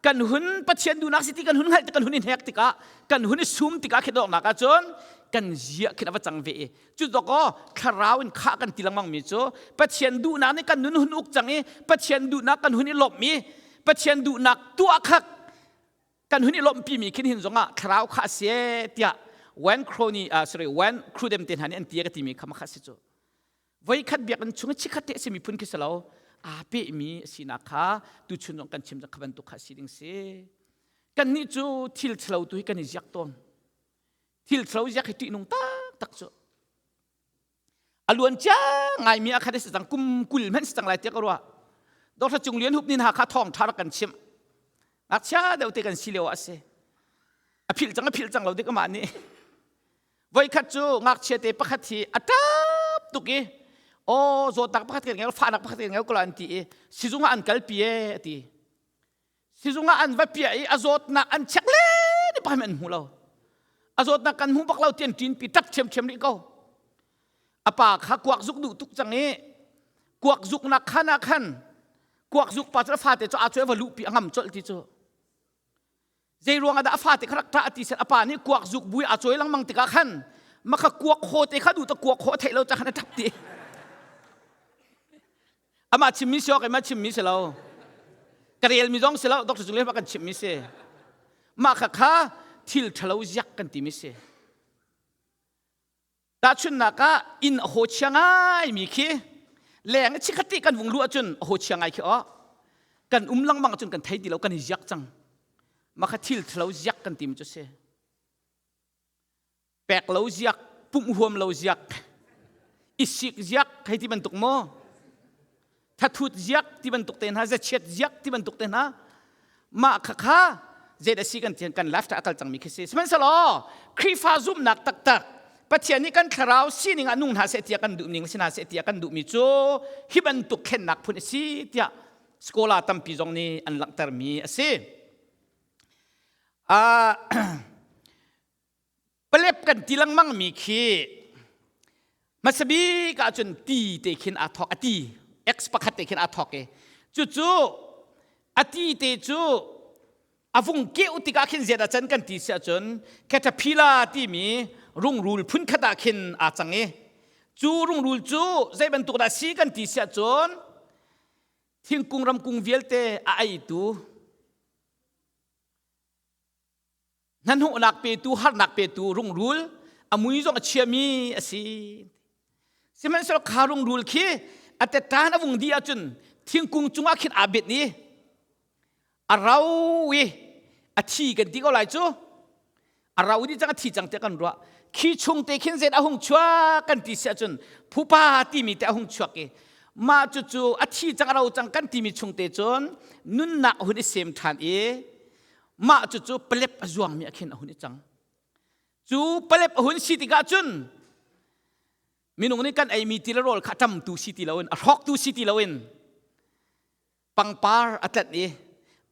[SPEAKER 1] kan hun Pathian duhnak si ti kan hun hngalh kan hun i hnek tikah kan hun i sum tikah khi dawknak ahcun kan zia khin a va cang ve i cu dawkaw thlarau in khah kan ti lengmangmi cu Pathian duhnak nih kan nun hun uk cang i Pathian duhnak kan hun i lawmh i Pathian duhnak tuah kha kan hun i lawmhpimi khin hin zongah thlarau kha a si tiah Wen Crony sorry Wen Crudem te hna nih an ti ka timi kha makha si cu voikhat biakinn chung i chikhat te a simi phun khi si lo aa pehmi a sinak kha tuchun zong kan chim kha bantuk kha si ding si kannih cu thil thalo tu hi kan i ziak tawn thil thalo ziak hi ṭihnung taktak cu a luan cia ngaimi a khat si cang kum 20 hmanh si cang lai tiah ka ruah Dr. Cung Lian Hup nin Hakha thawng ṭha rak kan chimh ngakchia deuh te kan si lio ah a si a philh cang a philh cang lo dik amah nih voikhat cu ngakchia te pakhat hi a ṭap tuk i aw zawtnak pakhat kan ngei fahnak pakhat kan ngei ko an ti i sizung ah an kalpi e a ti Sizung ah an va piah i a zawtnak an check len i pakhat an hmu lo. A zawtnak kan hmu bak lo ti an ṭinpi ṭap ṭhiamṭhiam rih ko. A pa kha kuak zuk duh tuk cang i kuak zuknak khan ah khan kuak zuk pa cu a fate cu aa cu a va luhpi a ngam colh ti cu. Zei ruang ah dah a fate kha rak ṭah ti sen a pa nih kuak zuk bui aa cawi lengmang tikah khan maka kuak khaw te kha duh ta kuak khaw a theih lo ca khan a ṭap ti. Amah chimmi si awk keimah chimmi si lo. Ka relmi zong si lo, Dr. Cung Le kan chimmi si. Mah kha kha thil ṭhalo ziak kan timi si. Tahchunhnak ah inn a haw chia ngaimi khi leng i chikkhat ti kan vung luh ahcun a haw chia ngai khi aw kan um lengmang ahcun kan thei ti lo kan i ziak cang. Mah kha thil ṭhalo ziak kan timi cu si. Pek lo ziak, pumh huam lo ziak, i sik ziak hei ti bantuk maw? Thathut ziak ti bantuk te hna, zachiat ziak ti bantuk te hna. Mah kha kha zei dah si kan tian kan lifestyle a kal cangmi khi si. Sihmanhsehlaw Khrihfa zumhnak taktak Pathian nih kan thlarau sining ah nung hna seh tiah kan duh ning si hna seh tiah kan duhmi cu hi bantuk thlennak phun a si tiah scholar tampi zong nih an langhtermi a si. Palep kan ti lengmang mi khi hmasa bik ahcun ti te khin aa thawk, a ti x pakhat te khin aa thawk i cucu a ti te cu a vung keuh tikah khin ziat a can kan ti si ahcun caterpillar timi rungrul phunkhat ah khin aa cang i cu rungrul cu zei bantuk dah si kan ti si ahcun thingkung ramkung vialte a eitu, hnahnawhnak petu, harnak petu rungrul, a mui zong a chiami a si. Sihmanhsehlaw kha rungrul khi a tetan a vung dih ahcun thingkung cungah khin aa bet i a ro i a thi kan ti ko lai cu. A ro dih cang, a thi cang tiah kan ruah. Khi chung te khin zet a hung chuak kan ti si ahcun phupa timi te a hung chuak i mah cucu a thi cang, a ro cang kan timi chung te cun nunnak a hun i sem ṭhan i mah cucu palep a zuangmi a khin a hun i cang. Cu palep a hun si tikah cun minung nih kan eimi ti le rawl kha a ṭamtu si ti loin, a hrawktu si ti loin pangpar a tlanh i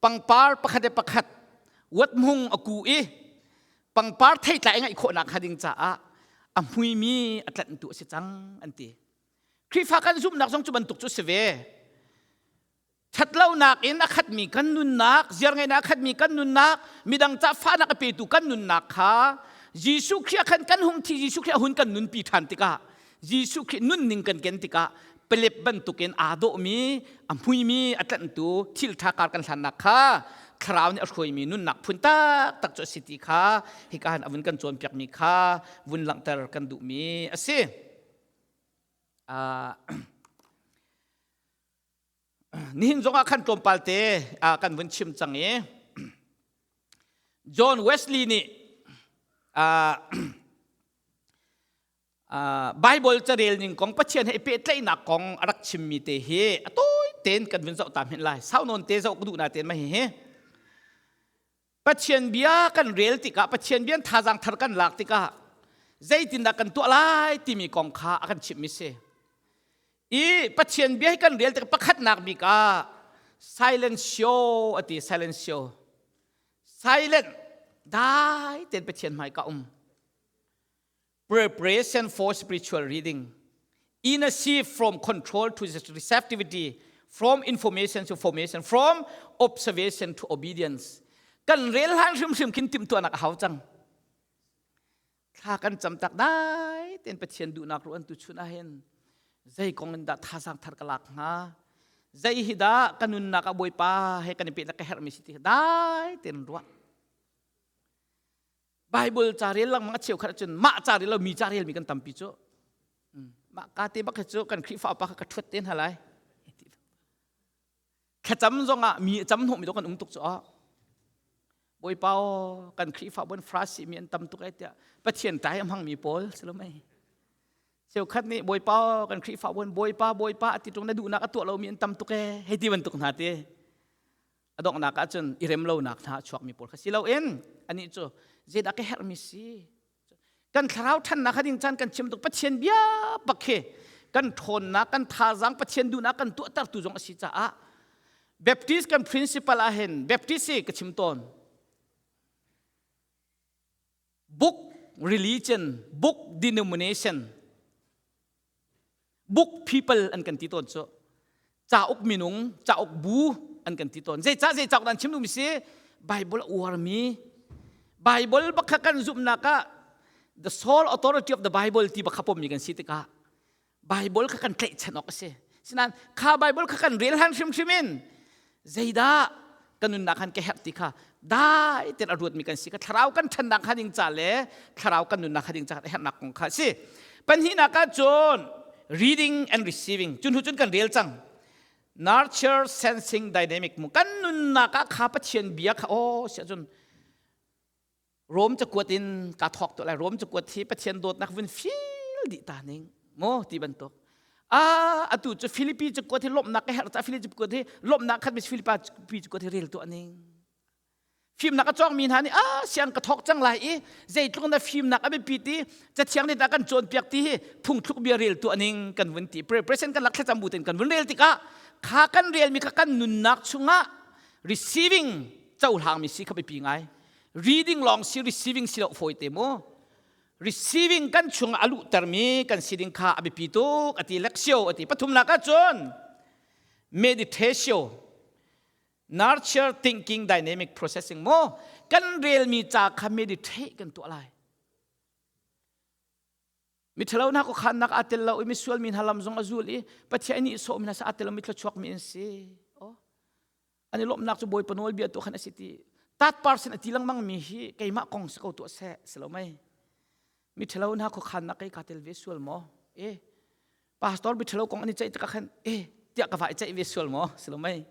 [SPEAKER 1] pangpar pakhat le pakhat uathmung a ku i pangpar theitlai a ngeih khawhnak hnga ding caah a hmuimi a tlanhtu a si cang an ti. Khrihfa kan zumhnak zong cu bantuk cu a si ve. Ṭhatlonak in a khatmi kan nunnak, ziarngeihnak a khatmi kan nunnak, midang ca fahnak a petu kan nunnak kha Jesuh Khrih ah khan kan hung thi, Jesuh Khrih a hun kan nunpi ṭhan tikah, Jesuh Khrih nunning kan ken tikah pelep bantukin aa dawhmi, a hmuimi, a tlanhtu thil ṭha kar kan hlannak kha Thlarau nih a hruaimi nunnak phun taktak cu a si ti kha hika han a vun kan cawnpiakmi kha vun langhter kan duhmi a si. Nihin zongah khan tlawmpal te kan vun chim cang i John Wesley nih Bible carel ning kong, Pathian he i pehtlaihnak kong a rak chimmi te hi a tawi tein kan vun zoh ta hmenh lai. Sau nawn te zoh ka duh na tein ma hihi. Pathian bia kan rel tikah, Pathian bia thazaang thar kan lak tikah zeitindah kan tuah lai timi kong kha a kan chimhmi si. I Pathian bia hi kan rel tikah pakhatnak bik ah silentio a ti, silentio. Silent, dai tein Pathian hmai ka um. Preparation for spiritual reading. In a shift from control to receptivity, from information to formation, from observation to obedience. Kan rel han hrimhrim khin timhtuahnak a hau cang. Thla kan cam tak dai ten Pathian duhnak ruan tu chun ahhin zei kong in dah thazaang thar ka lak hnga, zei hi dah ka nunnak ah Bawipa he kan i pehnak ka herhmi si ti dai ten ruah. Bible ca rel lengmang a cheukhat ahcun mah ca rel lo mi ca relmi kan tampi cu. Mah ka te bak hi cu kan Khrihfa upa kha ka ṭhuat te hna lai. Thlacam zongah mi a cam hnawhmi dawh kan um tuk cu ah. Bawipa aw, kan Khrihfa bon frasi mi an tam tuk ai tiah Pathian ṭai a hmangmi pawl si lo mei. Cheukhat nih Bawipa aw, kan Khrihfa bon Bawipa Bawipa a ti ṭung na duhnak a tuah lomi an tam tuk ee hei ti bantuk hna te. A donghnak ahcun i rem lonak hna a chuakmi pawl kha si loin anih cu zeidah ka herhmi si, kan thlarau ṭhannak kha ding caan kan chim tuk. Pathian bia bak khi kan ṭhawnnak, kan thazaang, Pathian duhnak kan tuahtertu zong a si caah Baptist kan principle ah hin Baptist hi ka chim tawn, book religion, book denomination, book people an kan ti tawn cu. Cauk minung, cauk bu an kan ti tawn. Zeicah zei cauk dan chim duhmi si? Bible a uarmi, Bible bak kha kan zumhnak ah the sole authority of the Bible ti bak kha pommi kan si tikah Bible kha kan tlaihchan awk a si. Sinain kha Bible kha kan rel han hrimhrim in zeidah kan nunnak han ka herh ti kha dai ten a ruatmi kan si ka thlarau kan ṭhannak kha ding ca le thlarau kan nunnak kha ding ca herhnak kong kha a si. Pahnihnak ah cun reading and receiving. Cun hnu cun kan rel cang. Nurture sensing dynamic mu kan nunnak ah kha Pathian bia kha aw siah cun Rom cakuat in ka thawk tuah lai. Rom cakuat hi Pathian dawtnak vun feel dih ta ning maw ti bantuk. Ah, atu cu Filipi cakuat hi lawmhnak ka herh ca Filipi cakuat hi lawmhnak khat mis Filipi cakuat hi rel tuah ning. Fimnak a cawngmi hna nih ah siang ka thawk cang lai i zeitluk na fimnak a biapi ti cathiang nih dah kan cawnpiak ti hi phungthluk bia rel tuah ning kan vun ti. Preparation kan lak thlacam bu ten kan vun rel tikah kha kan relmi kha kan nunnak chungah receiving cohlangmi si kha biapi ngai. Reading lawng si, receiving si lo fawi te mu. Receiving kan chung a luhtermi kan si ding kha a biapi tuk a ti. Lexio a ti. Pathumnak ahcun meditatio, nurture thinking, dynamic processing mo kan relmi ca kha meditate kan tuah lai. Mithalo hna ko khannak aa tel lo i misual mi hna lam zong a zul i Pathian nih sawh mi hna sa aa tel lo mi thluachuak mi an si. Oh. An i lawmhnak cu Bawipa nawlbia tu khan a si ti. Tat person a ti lengmang mi hi keimah kong si ko tuah seh si lo mei. Mithalo hna khuakhannak kei kaa tel ve sual maw? E pastor mithalo kong an i ceih tikah khan e tiah ka va i ceih ve sual maw? Si lo mei.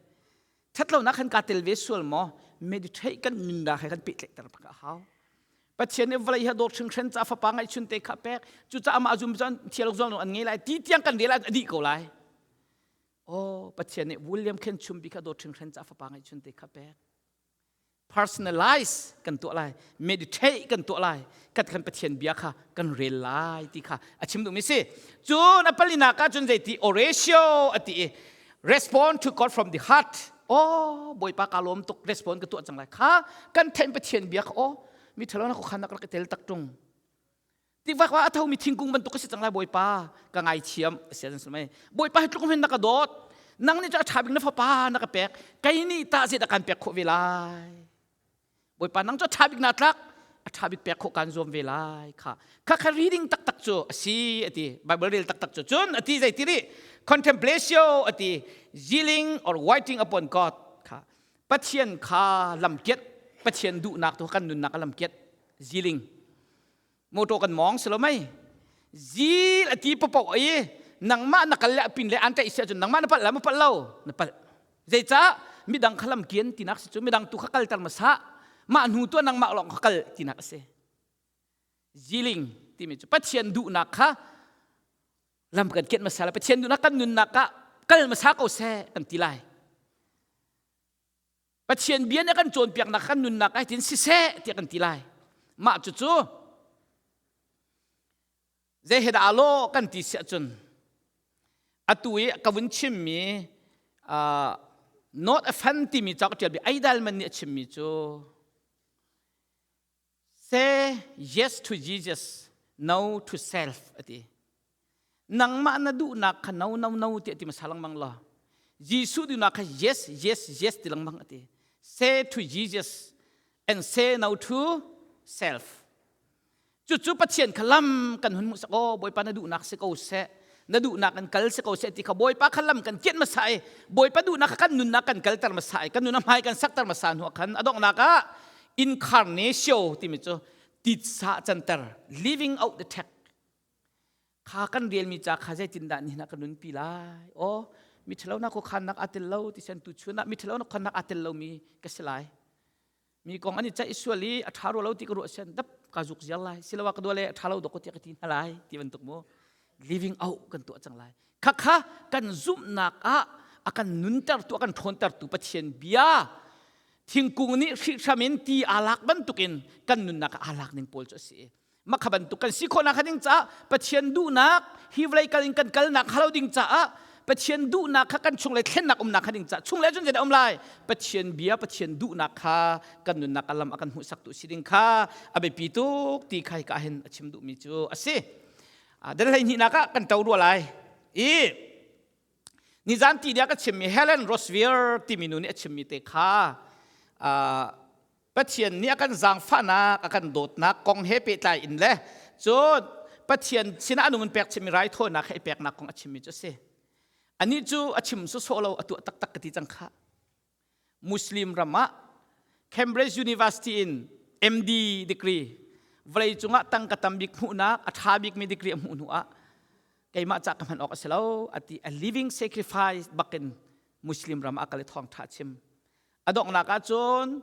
[SPEAKER 1] Thatlonak khan kaa tel ve sual maw? Meditate kan minda he kan pehtlaihter bak a hau. Pathian nih vawlei hi dawt hringhren ca fapa ngaihchun te kha pek. Cucaah amah zum cun thial zual an ngei lai ti tiang kan rel ah a dih ko lai. Oh, Pathian nih William Khen Chumbi kha dawt hringhren ca fapa ngaihchun te kha pek. Personalize kan tuah lai, meditate kan tuah lai, kan kan Pathian bia kha kan rel lai ti kha a chim duhmi si. Cun a palinak ah cun zeiti oratio a ti i respond to God from the heart. Oh, Bawipa ka lawm tuk, respond ka tuah cang lai. Kha kan thein Pathian bia kha oh, mi ṭhalo na khan nak rak i tel tak ṭung. Tikvak wa a thomi thingkung bantuk ka si cang lai Bawipa, ka ngaithiam a si an mai. Bawipa hi tluk hin na ka dawt. Nang nih cu a ṭha bik na fapa na ka pek. Kei nih tah zeidah kan pek khawh ve lai? Bawipa nang cu a ṭha bik naa tlak, a ṭha bik pek khawh kaan zuam ve lai kha. Kha kha reading taktak cu a si a ti. Bible rel taktak cu. Cun a ti zei ti rih? Contemplatio a ti. Yielding or waiting upon God kha. Pathian kha lamkiat, Pathian duhnak tu kan nunnak a lamkiat. Zilling. Motor kan mawng si lo mei. Zil a ti papoh i nangmah na kal le a pin le an ṭaih si ahcun nangmah na palh la ma palh lo? Na palh. Zeicah midang kha lam kian tinak si cu midang tu kha kalter hmasa mah hnu tu nangmah lawng kha kal tinak a si. Ziling timi cu Pathian duhnak kha lam kan kianh hmasa la Pathian duhnak kan nunnak ah kal hmasa ko seh kan ti lai. Pathian bia nih kan cawnpiaknak kan nunnak ah hitin siseh tiah kan ti lai. Mah cucu zei he dah law kan ti siah cun atu i ka vun chimmi not a fan timi ca ka ṭialmi Aidal man nih a chimmi cu say yes to Jesus, no to self a ti. Nangmah na duhnak kha no, no, no tiah ti hmasa lengmang law Jesuh duhnak kha yes, yes, yes ti lengmang a ti. Say to Jesus and say no to self. Cucu Pathian kha lam kan hun hmuhsak aw Bawipa na duhnak si ko seh na duhnak in kal si ko seh ti kha Bawipa kha lam kan kianh hmasa i Bawipa duhnak kha kan nunnak kan kalter hmasa i kan nun a hmai kan sakter hmasa hnu ah khan a donghnak ah incarnatio timi cu titsa canter, living out the text kha kan relmi ca kha zeitindah nihin ah kan nunpi lai? Aw, miṭhalo na khuakhannak aa tel lo ti sen tu chun ah miṭhalo na khuakhannak aa tel lomi ka si lai. Mi kong an i ceih sual i a ṭha rua lo ti ka ruah sian dap ka zuk ziar lai, siloah ka dua le a ṭha lo dok tiah ka ti hna lai ti bantuk mu living out kan tuah cang lai. Khakha kan zumhnak ah a kan nuntertu, a kan ṭhawntertu Pathian bia thingkung nih hrihhram in ti aa lak bantukin kan nunnak ah aa lak ning pawl cu a si. Makha bantuk kan si khawhnak ding caah Pathian duhnak hi vawlei kal in kan kalnak halo ding caah Pathian duhnak kha kan chung le thlennak umnak kha ding caah chung le cun zeidah um lai? Pathian bia, Pathian duhnak kha kan nunnak a lam a kan hmuhsak tu si ding kha a biapi tuk ti kha hika hin a chim duhmi cu a si. Dan 12nak ah kan to rua lai i nizan ti dia ka chimmi Helen Rosevere timi nu nih a chimmi te kha Pathian nih a kan zaangfahnak, a kan dawtnak kong he pehtlai in le cun Pathian sinah a nung in pek chimmi raithawinak he i peknak kong a chimmi cu a si. Anih cu a chim sawsawh lo, a tuah taktak ka ti cang khah. Muslim ram ah Cambridge University in MD degree, vawlei cungah tangka tam bik hmuhnak, a ṭha bikmi degree a hmuh hnu ah keimah ca ka hman awk a si lo a ti. A living sacrifice bakin Muslim ram ah kal i thawngṭha chim. A donghnak ahcun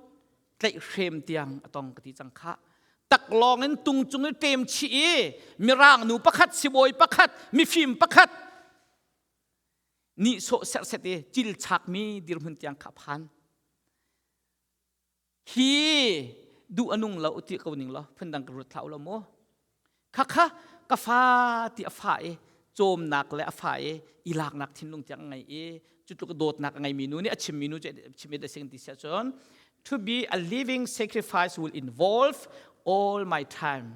[SPEAKER 1] tlaihhrem tiang a tong ka ti cang khah. Taklawng in tung cung i ṭem chih i mirang nu pakhat, sibawi pakhat, mifim pakhat nihsawh serhset i cil chakmi dirhmun tiang kha phan. Hi duh a nung lo ti ko ning law phundang ka ruat thlah u lo mu. Khakha ka fa ti a fa i cawmnak le a fa i i laknak thinlung tiang a ngei i cu tluk dawtnak a ngeimi nu nih a chimmi nu cu chimmi da sing ti siah cun to be a living sacrifice will involve all my time.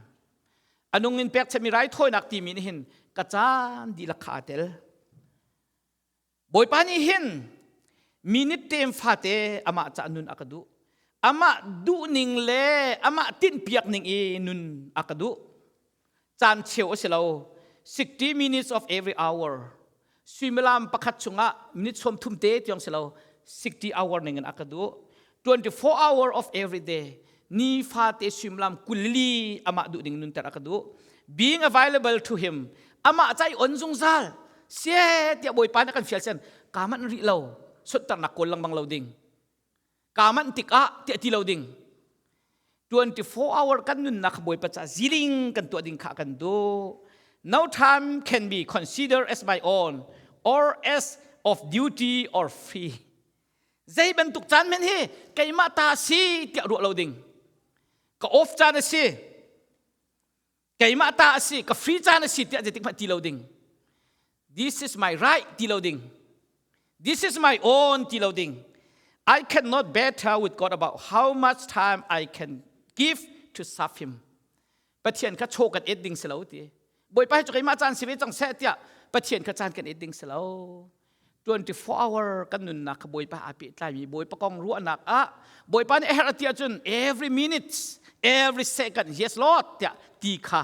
[SPEAKER 1] A nung in pekchanhmi raithawinak timi nih hin ka caan dihlak kha aa tel. Bawipa nih hin minute tem fate amah ca nun a ka duh. Amah duhning le amah tinhpiak ning i nun a ka duh. Caan cheu a si lo. 60 minutes of every hour. Suimilam pakhat chungah minute sawm thum te tiang si lo. 60 hour ning in a ka duh. 24 hour of every day. Ni fate suimilam kulli amah duh ding nunter a ka duh. Being available to him. Amah ca i on zungzal. Sie tiah Bawipa nih a kan fial sen. Ka manh rih lo. Suntarnak kawl lengmang lo ding. Ka manh tikah tiah ti lo ding. 24 hour kan nunnak Bawipa ca ziling kan tuah ding kha kan duh. No time can be considered as my own or as of duty or free. Zei bantuk caan men hi keimah ta si tiah ruah lo ding. Ka off caan a si. Keimah ta a si, ka free caan a si tiah zeitik hmanh ti lo ding. This is my right ti lo ding. This is my own ti lo ding. I cannot better with God about how much time I can give to serve him. Pathian kha chaw kan et ding si lo ti. Bawipa hi cu keimah caan si ve cang seh tiah Pathian kha caan kan et ding si lo. 24 hour kan nunnak kha Bawipa aa pehtlaimi Bawipa kong ruahnak ah Bawipa nih a herh ti ahcun every minute every second yes Lord tiah ti kha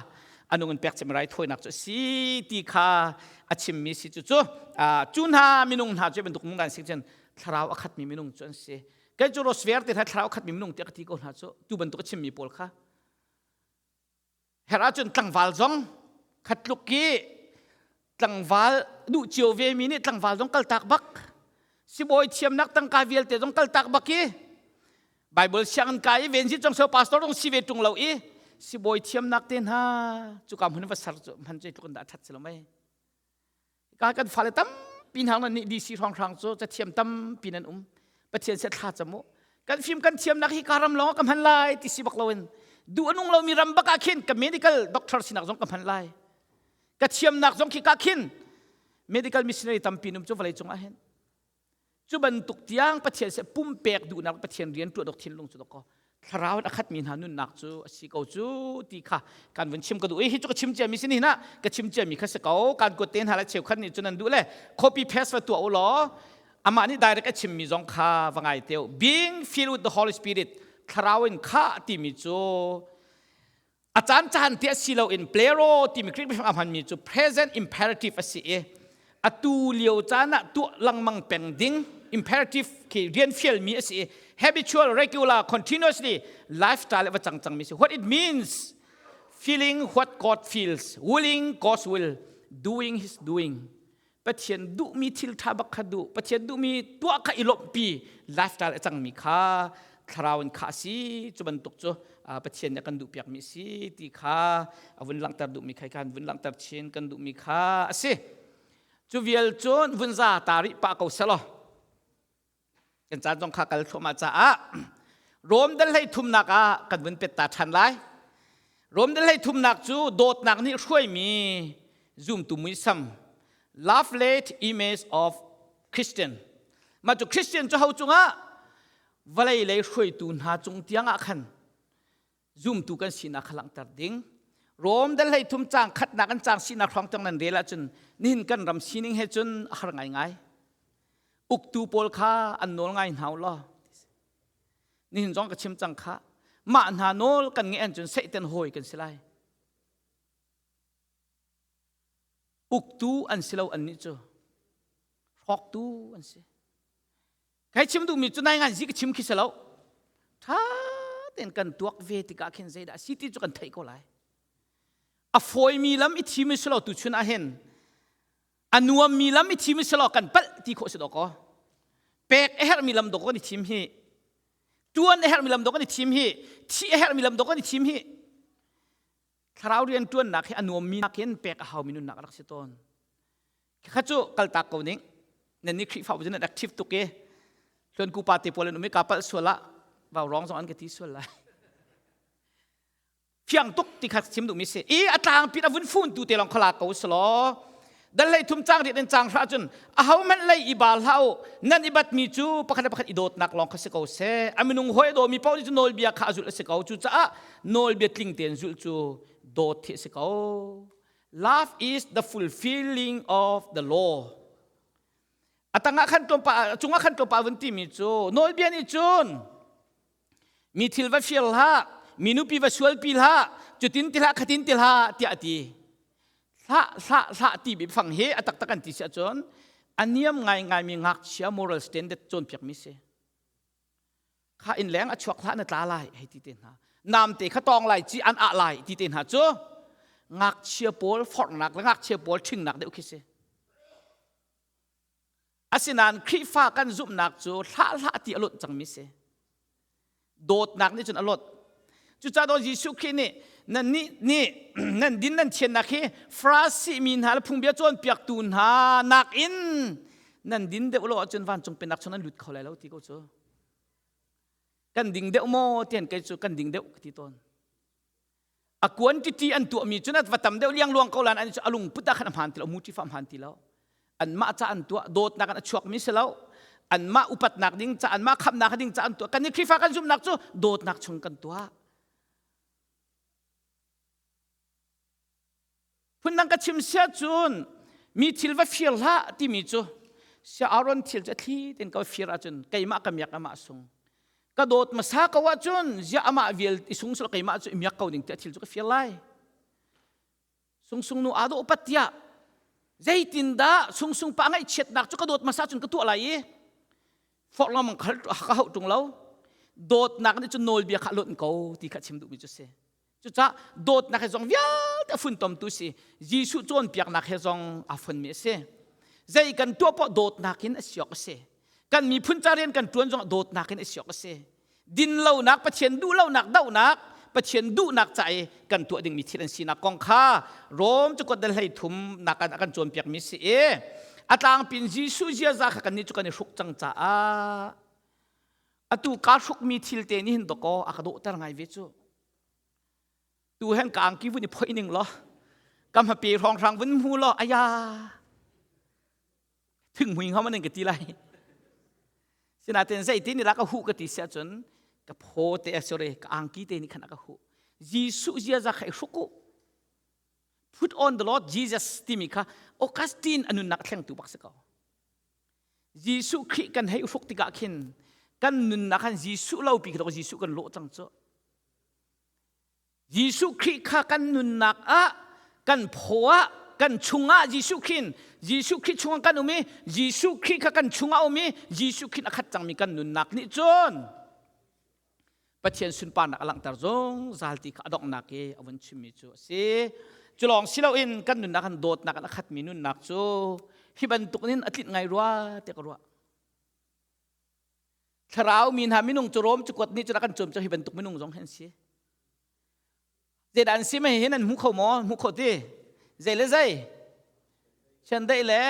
[SPEAKER 1] anung in pek cem raithawinak cu a si ti kha a chimmi si cu cu cu hna minung hna cu bantuk nung dan si cun thlarau a khatmi minung cu an si kei cu rosver te hna thlarau a khatmi minung tiah ka ti ko hna cu tu bantuk a chimmi pawl kha Herh ahcun tlangval zong khatluk i tlangval duh cio ve mi nih tlangval zong kaltak bak sibawi thiamnak tangka vialte zong kaltak bak i Bible sianginn kai i venzi cong so pastor zong si ve ṭung lo i sibawi thiamnak te hna cuka hmun va ser cu hman cu tluk in dah ṭhat si lo mei Ka kan fale tampi hna nan nih DC hrawnghrang cu cathiam tampi nan um. Pathian se thla cam u. Kan fim kan thiamnak hi ka ram lawng ka hman lai ti si bak loin duh a nung lomi ram bak ah khin ka medical doctor sinak zong ka hman lai. Ka thiamnak zong khi ka khin medical missionary tampi num cu vawlei cung ah hin Cu bantuk tiang Pathian seh pumpek duhnak Pathian rian ṭuan awk thinlung cu dawkaw thlarau in a khatmi hna nunnak cu a si ko cu ti kha kan vun chim ka duh i hi cu ka chim ciami si ni na ka chim ciami kha si ko kan kuat te hna le cheukhat nih cun nan duh le copy paste va tuah u law amah nih direct a chimmi zong kha va ngai teu being filled with the Holy Spirit thlarau in khah timi cu A caan caan ti a si loin plero timi Greek biafang a hmanmi cu present imperative a si i atu lio caan ah tuah lengmang peng ding imperative khi rian fialmi a si i habitual regular continuously lifestyle va cang cangmi si what it means feeling what God feels willing God's will doing his doing Pathian duhmi thil ṭha bak kha duh Pathian duhmi tuah kha i lawmhpi lifestyle a cangmi kha thlarau in khah si cu bantuk cu Pathian nih a kan duhpiakmi si ti kha a vun langhter duhmi kha kan vun langhter chin kan duhmi kha a si cu vial cun vun za ta rih pah ko selaw Kan caan zong kha kal thluahmah caah Rom dal hlei thumnak ah kan vun pet ta ṭhan lai. Rom dal hlei thumnak cu dawtnak nih hruaimi zumtu muisam love led image of Christian. Mah cu Christian cu ho cungah vawlei lei hruaitu hna cung tiang ah khan zumtu kan sinak kha langhter ding. Rom dal hlei thum caang khatnak an caang sinak hrawng tiang nan rel ahcun nihin kan ram sining he cun a har ngaingai. Uktu pawl kha an nawl ngai hna law nihin zong ka chim cang kha mah hna nawl kan ngeih ahcun Satan hawi kan si lai. Uktu an si lo annih cu hrawktu an si. Kai chim duhmi cu nai ngan zi ka chim khi si lo. Ṭha tein kan tuak ve tikah khin zeidah a si ti cu kan theih ko lai. A fawimi lam i thim si lo tuchun ah hin a nuammi lam i thim si lo kan palh ti khawh si dawkaw. Pek a herhmi lam dawk kan i thim hi. Tuan a herhmi lam dawk kan i thim hi. Thih a herhmi lam dawk kan i thim hi. Thlarau rian ṭuannak hi a nuammi nakin pek a haumi nunnak a rak si tawn. Kha cu kaltak ko ning. Nan nih Khrihfabu cu nan active tuk i hluan ku pa te pawl an um i ka palh sual ah vau rong zong an ka ti sual lai. Fiang tuk ti kha chim duhmi si. I a tlang pin a vun fun tu te lawng khala ko selaw dal lei thum cang riat in cang hra cun a ho hmanh lei i bal hlah u nan i batmi cu pakhat le pakhat i dawtnak lawng kha si ko seh a minung hawi a dawmi paoh nih cu nawlbia kha a zulh a si ko cucaah nawlbia tling tein zulh cu dawt hi a si ko. Love is the fulfilling of the law. A tangah khan tlawmpal cungah khan tlawmpal vun timi cu nawlbia nih cun mi thil va fir hlah, mi nupi va sualpi hlah, cutin ti hlah, khatin ti hlah tiah a ti. Hlah hlah hlah ti biafang hi a taktak an ti si ahcun a niam ngaingaimi ngakchia moral standard cawnpiakmi si. Kha inn leng a chuak hlah na tla lai hei ti te hna. Namte kha tawng lai ci an ah lai ti te hna cu ngakchia pawl forhnak le ngakchia pawl ṭhingnak deuh khi si. Asinain Khrihfa kan zumhnak cu hlah hlah ti a lonh cangmi si. Dawtnak nih cun a lonh. Cucaah daw Jesuh Khrih nih nan nih nih nan din nan thiannak hi Farasi mi hna le phungbia cawnpiaktu hna nakin nan din deuh lo ahcun vancung pennak chung nan lut kho lai lo ti ko cu. Kan ding deuh maw tian kei cu kan ding deuh ka ti tawn. A quantity an tuahmi cu va tam deuh liangluang ko lan an cu a lungput ah khan a hmaan ti lo muṭi fa a hmaan ti lo anmah ca an tuah dawtnak an a chuakmi si lo anmah upatnak ding ca anmah khamnak ding ca an tuah kan i Khrihfa kan zumhnak cu dawtnak chung kan tuah phundang ka chim sia cun mi thil va fir hlah timi cu sia Aaron thil cu a thli ten ka fir ahcun keimah ka miak amah sung Ka dawt hmasa ko ahcun ziah amah vial i sung sel keimah cu i miak ko ding tiah thil cu ka fir lai. Sungsung nu aa dawh pat tiah zeitindah sungsung pa ngaihchiatnak cu ka dawt hmasa cun ka tuah lai i forh lengmang ka hauh ṭung lo. Dawtnak nih cun nawlbia kha a lonh ko ti kha chim duhmi cu si. Cucaah dawtnak he zong vialte a funtomtu si. Jesuh cawnpiaknak he zong aa fonmi a si. Zei kan tuah poah dawtnak in a si awk a si. Kan miphun ca rian kan ṭuan zong dawtnak in a si awk a si. Dinlonak, Pathian duhlonak, dohnak, Pathian duhnak ca i kan tuah dingmi thil an sinak kong kha Rom cakuat dal 13 nak ah kan cawnpiakmi si i a tlangpin Jesuh ziaza kha kannih cu kan i hruk cang caah atu kaa hrukmi thil te nih hin dawkaw a ka dawhter ngai ve cu. Tu hen ka angki vun i phoih ning law ka hmape hrawnghrang vun hmu law aya thing hmui ngam an ka ti lai. Sinain zeitin nih ka huh ka ti si ahcun ka phaw te sorry ka angki te nih khan a ka huh. Jesuh ziaza kha i hruk u. Put on the Lord Jesus timi kha Augustine a nunnak a thlengtu bak si ko. Jesuh Khrih kan hei hruk tikah khin kan nunnak khan Jesuh lo pi khi Jesuh kan lawh cang cu. Jesuh Khrih kha kan nunnak ah kan phaw ah kan chungah Jesuh Khrih Jesuh Khrih chungah kan um i Jesuh Khrih kha kan chungah um i Jesuh Khrih a khat cangmi kan nunnak nih cun Pathian sunparnak a langhter zungzal ti kha a donghnak i a vun chimmi cu a si. Cu lawng si loin kan nunnak kan dawtnak in a khatmi nunnak cu hi bantuk in a tlinh ngai rua tiah ka ruah. Thlarau mi hna minung cu Rom cukuat nih cun a kan cawm cu hi bantuk minung zong hi an si. Zeidah an si mei hi nan hmu kho maw? Hmu kho ti. Zei le zei? Chiandeih le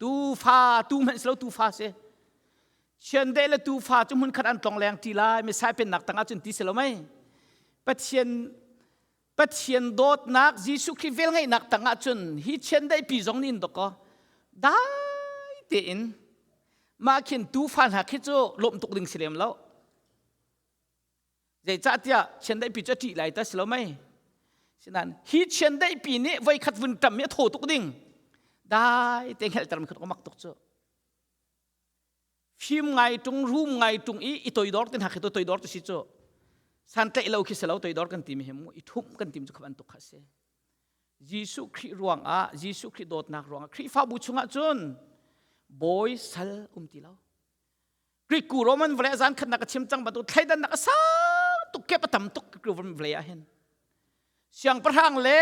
[SPEAKER 1] tuufa, tu hmanh si lo tuufa si. Chiandeih le tuufa cu hmunkhat an tlong leng ṭi lai. Messiah pennak tangah cun ti si lo mei. Pathian Pathian dawtnak Jesuh Khrih velngeihnak tangah cun hi chiandeih pi zong nih in dawkaw dai tein mah khin tuufa hna khi cu lawmh tuk ding si lem lo. Zeicahtiah chiandeih pi cu a ṭih lai ta si lo mei. Sinain hi chiandeih pi nih voikhat vun ṭam i a thaw tuk ding. Dai te hngelhter mi kha mak tuk cu. Fim ngai ṭung, rum ngai ṭung i i toidor te hna khi to toidor tu si cu. Santlaih lo khi si lo toidor kan timi hi mu i ṭhumh kan tim cu kha bantuk kha si. Jesuh Khrih ruangah, Jesuh Khrih dawtnak ruangah Khrihfabu chungah cun bawi sal um ti lo. Greek ku Roman vawlei zan khatnak a chim cang bantuk thleidannak a sang tuk kep a tam tuk Greek Roman vawlei ah hin siangpahrang le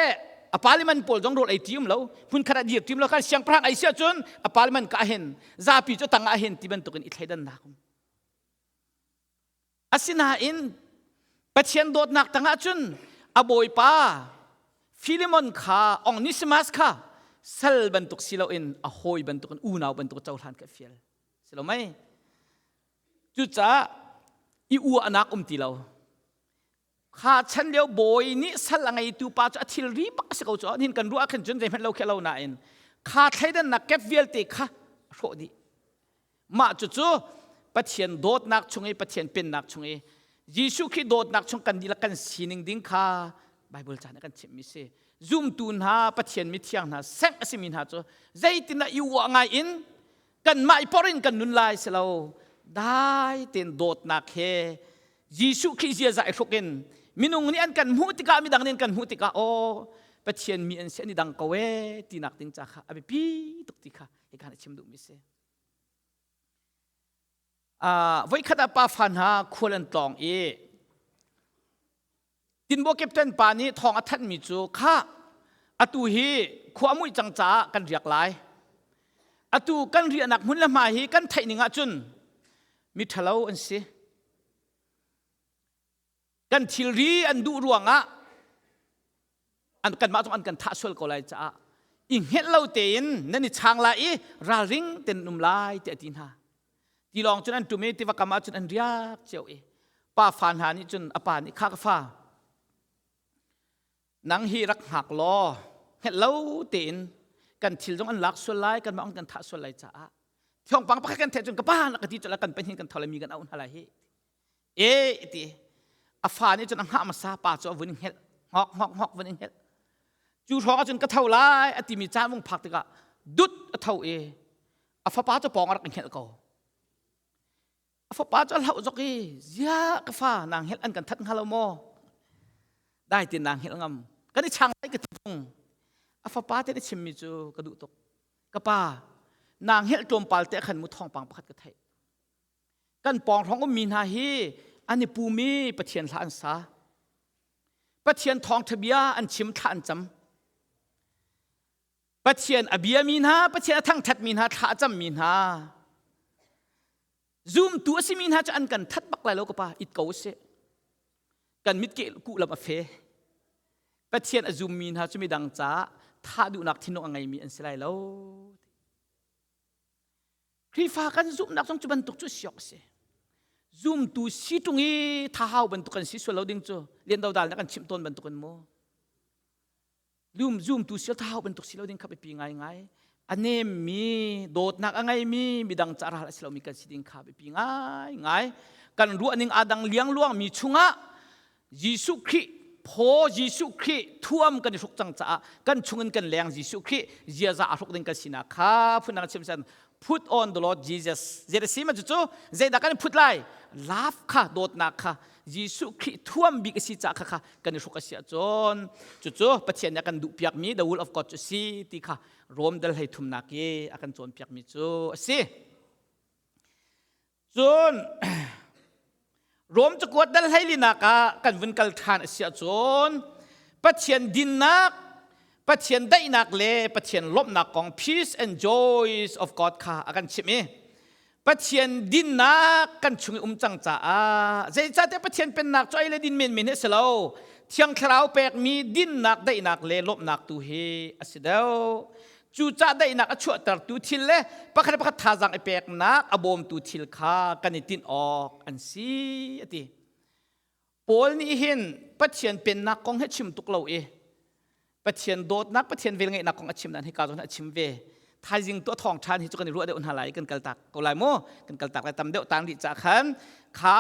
[SPEAKER 1] a parliament pawl zong rawl ei ṭi um lo hmunkhat ah dir ṭi um lo kan siangpahrang ei si ahcun a parliament ka hin zapi cu tang ah hin ti bantukin i thleidannak um asinain Pathian dawtnak tangah cun a bawipa Philemon kha Onesimus kha sal bantuk si loin a hawi bantukin unau bantuk cohlan ka fial si lo mei cucaah i uahnak um ti lo kha chan lio bawi nih sal a ngeitu pa cu a thilri bak a si ko cu hin kan ruah khin cun zeihmanh lo khi lo nain kha thleidannak kep vialte kha a hrawh dih mah cucu Pathian dawtnak chung i Pathian pennak chung i Jesuh Khrih dawtnak chung kan dihlak kan sining ding kha. Bible ca nih a kan chimhmi si. Zumtu hna, Pathian mithiang hna, sengh a simi hna cu zeitindah i uah ngai in kanmah i porh in kan nun lai si lo. Dai tein dawtnak he Jesuh Khrih ziaza i hruk in minung nih an kan hmuh tikah midang nih an kan hmuh tikah aw Pathian mi an si an i dang ko ee tinak ding ca kha a biapi tuk ti kha hika na chim duhmi si. Voikhat ah pa fa hna khual an tlawng i Tinbaw captain pa nih thawng a thanhmi cu kha atu hi khua a muih cang caah kan riak lai. Atu kan riahnak hmun le hma hi kan theih ning ahcun mi ṭhalo an si. Kan thilri an duh ruangah an kanmah zong an kan thah sual ko lai caah i hngelh lo tein nan i chang lai i ralring tein um lai tiah a ti hna. Tilawng cun an ṭum i tiva kam ah cun an riak cio i pa fa hna nih cun a pa nih kha ka fa nang hi rak hngak law hngelh lo tein kan thil zong an lak sual lai kanmah an kan thah sual lai caah thawngpang pakhat kan theih cun ka pa na ka ti cun kan pahnih kan tho lai mi kan auh hna lai hi e ti a fa nih cun a hngah hmasa pa cu a vun hngelh hngok hngok hngok vun hngelh cu hrawng ah cun ka tho lai a timi caan vung phak tikah dut a tho i a fapa cu pawng a rak hngelh ko a fapa cu a hlauh zok i zia ka fa nang hngelh an kan that hnga lo maw dai tin nang hngelh ngam kan i chang lai ka ti tung a fapa te na chimmi cu ka duh tuk ka pa nang hngelh tlawmpal te khan mu thawngpang pakhat ka theih Kan pawng hrawng ummi hna hi an i pumi Pathian hla an sa. Pathian thawngṭha bia an chim thla an cam. Pathian a biami hna, Pathian a thangṭhatmi hna, thla a cammi hna. Zumtu a simi hna cu an kan that bak lai lo ka pa, it ko usih. Kan mit ke kuh lam a fe. Pathian a zummi hna cu midang caah thah duhnak thinlung a ngeimi an si lai lo. Khrihfa kan zumhnak zong cu bantuk cu si awk a si. Zumtu si ṭung i thahau bantuk kan si sual lo ding cu lian dodal na kan chimh tawn bantuk in mu. Lum zumtu si thahau bantuk si lo ding kha biapi ngaingai. A nemmi, dawtnak a ngeimi, midang ca ral a si lomi kan si ding kha biapi ngaingai. Kan ruahning aa dang liangluangmi chungah Jesuh Khrih phaw Jesuh Khrih thuam kan i hruk cang caah kan chungin kan leng Jesuh Khrih ziaza a hruk ding kan sinak kha phundang chim san put on the Lord Jesus zei si ma cu zeidah kan put lai love kha dawtnak kha Jesuh Khrih thuam bik a si ca kha kha kan i hruk a si ahcun cucu Pathian nih a kan duh piakmi the will of God cu si ti kha Rom dal hlei thumnak i a kan cawnpiakmi cu a si. Cun Rom cakuat dal hleilinak ah kan vun kal ṭhan a si ahcun Pathian dinnak, Pathian daihnak le Pathian lawmhnak kong peace and joys of God kha a kan chimh i Pathian dinnak kan chung i um cang caah zeicahtiah Pathian pennak cu ei le din menmen hi a si lo Thiang Thlarau pekmi dinnak, daihnak le lawmhnak tu hi a si deuh. Cucah daihnak a chuahtertu thil le pakhat le pakhat thazaang i peknak a bawmtu thil kha kan i tinh awk an si a ti. Paul nih hin Pathian pennak kong hi chim tuk lo i Pathian dawtnak, Pathian velngeihnak kong a chim nain hika zawn a chim ve. Thaizing tu a thawng ṭhan hi cu kan i ruah deuh hna lai kan kaltak ko lai mu. Kan kaltak lai tam deuh tang dih ca khan kha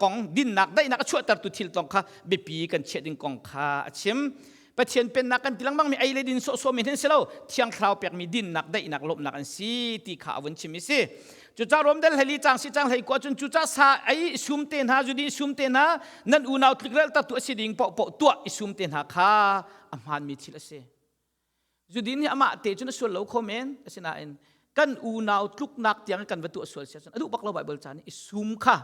[SPEAKER 1] kong dinnak daihnak a chuahtertu thil tong kha biapi kan chiah ding kong kha a chim. Pathian pennak kan ti lengmang mi ei le din sawhsawh mi hin si lo thiang thlarau pekmi dinnak daihnak lawmhnak an si ti kha a vun chim i si cucah Rom del hlei cang si cang hlei kwa cun cucah sa ei sum te hna zudin sum te hna nan unau tlikrel ta tu a si ding paoh paoh tuah i sum te hna kha a hmaanmi thil a si zudin hi amah te cun a sual lo kho men asinain kan unau tluknak tiang kan va tuah sual sia cun a duh bak lo Bible ca nih i sum kha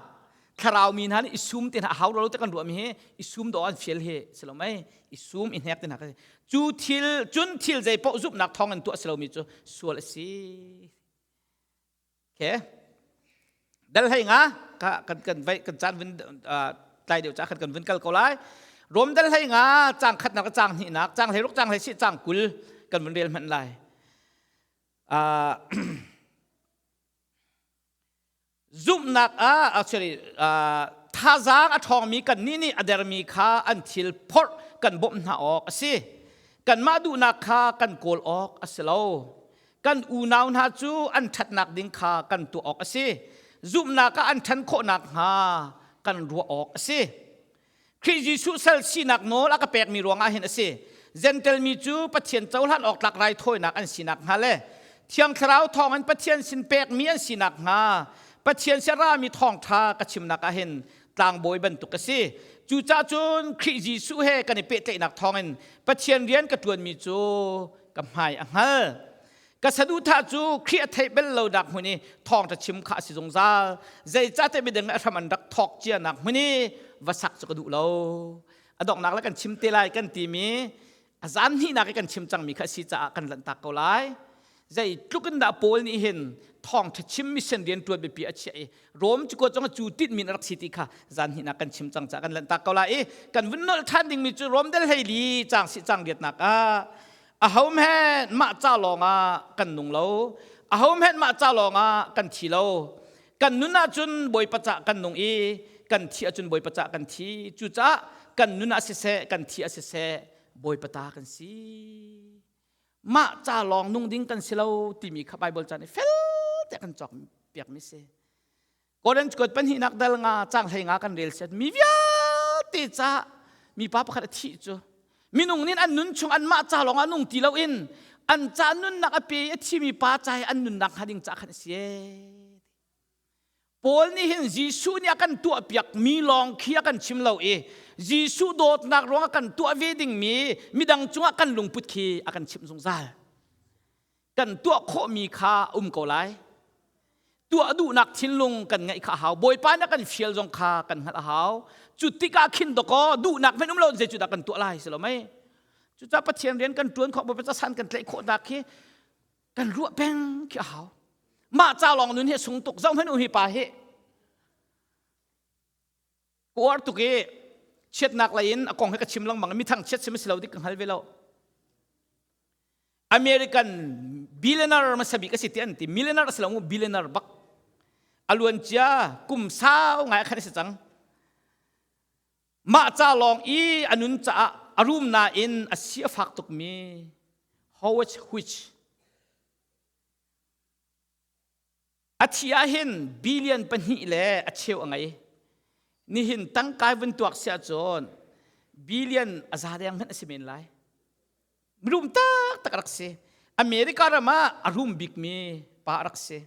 [SPEAKER 1] thlarau mi hna nih i sum te hna a hau lo te kan ruah mi hi i sum do an fial hi si lo mei i sum i hnek te hna kha cu thil cun thil zei paoh zumhnak thawng in tuah si lomi cu sual a si okay dal hei nga ka kan kan vai kan caan vun tlai deuh cha khan kan vun kal ko lai rom dal hlei nga cang khat nak cang hnih nak cang hlei ruk cang hlei si cang kul kan vun rel hmanh lai Zumhnak ah actually thazaang a ṭhawngmi kannih nih a dermi kha an thil phorh kan bawmh hna awk a si. Kanmah duhnak kha kan kawl awk a si lo. Kan unau hna cu an ṭhatnak ding kha kan tuah awk a si. Zumhnak ah an ṭhan khawh nakhnga kan ruah awk a si. Khrih Jesuh sal sinak nawl a ka pekmi ruangah hin a si. Gentel mi cu Pathian cohlan awk tlak raithawinak an sinak hnga le Thiang Thlarau thawngin Pathian sin pekmi an sinak hnga Pathian sin rami thawngṭha ka chimnak ah hin tlangbawi bantuk ka si. Cucaah cun Khrih Jesuh he kan i pehtlaihnak thawngin Pathian rian ka ṭuanmi cu ka hmai a hngal. Ka saduhthah cu Khrih a theih bel lonak hmun i thawngṭha chim kha a si zungzal. Zeicahtiah midang a hram an rak thawk cianak hmun i va sak cu ka duh lo. A donghnak le kan chim te lai kan timi a zan hnihnak i kan chim cangmi kha a si caah kan lanhtak ko lai. Zeitluk in dah Paul nih hin thawngṭha chim mission rian ṭuan biapi a chiah i Rom cakuat zong cu tinhmi in a rak si ti kha zan hnihnak kan chim cang caah kan lanhtak ko lai i kan vun nolh ṭhan dingmi cu Rom del hleili caang si caang riatnak ah Ahohmanh mah ca lawngah kan nung lo. Ahohmanh mah ca lawngah kan thi lo. Kan nun ahcun Bawipa cah kan nung i kan thi ahcun Bawipa cah kan thi. Cucaah kan nun ah siseh, kan thi ah siseh, Bawipa ta kan si. Mah ca lawng nung ding kan si lo timi kha Baibal ca nih fel te kan cawk piakmi si. Korinth kuat pahnihnak dal nga cang hlei nga kan rel siat mi vialte ca mipa pakhat a thih cu minung nih an nun chung anmah ca lawng ah nung ti loin an ca nunnak a pe i a thimi pa ca hi an nunnak hnga ding ca khan a si Paul nih hin Jesuh nih a kan tuahpiak mi lawng khi a kan chim lo i Jesuh dawtnak ruang a kan tuah ve dingmi midang cungah kan lungput khi a kan chimh zungzal. Kan tuah khawhmi kha um ko lai. Tuah duhnak thinlung kan ngeih kha a hau. Bawipa nih a kan fial zong kha kan hngalh a hau. Cu tikah khin dakaw duhnak hmanh um lo zei cu dah kan tuah lai si lo mei. Cucaah Pathian rian kan ṭuan khawh, Bawipa casan kan tlaih khawh nak khi kan ruah peng khi a hau. Mah ca lawng nun hi a sung tuk. Zoh hmanh u hi pa hi. Ka uar tuk i chiatnak lei in a kong hi ka chim lengmang i mithang chiat sim a si lo dik ka hngal ve lo. American billionaire hmasa bik a si ti an ti. Millionaire a si lo mu, billionaire bak. A luancia kum sau ngai khan a si cang. Mah ca lawng i a nun caah a rum nain a si a fak tukmi Howard Hughes A thi ah hin billion pahnih le a cheu a ngei. Nihin tangkai vun tuak si ahcun billion a za deng hmanh a si men lai. Rum taktak a rak si. America ram ah a rum bikmi pa a rak si.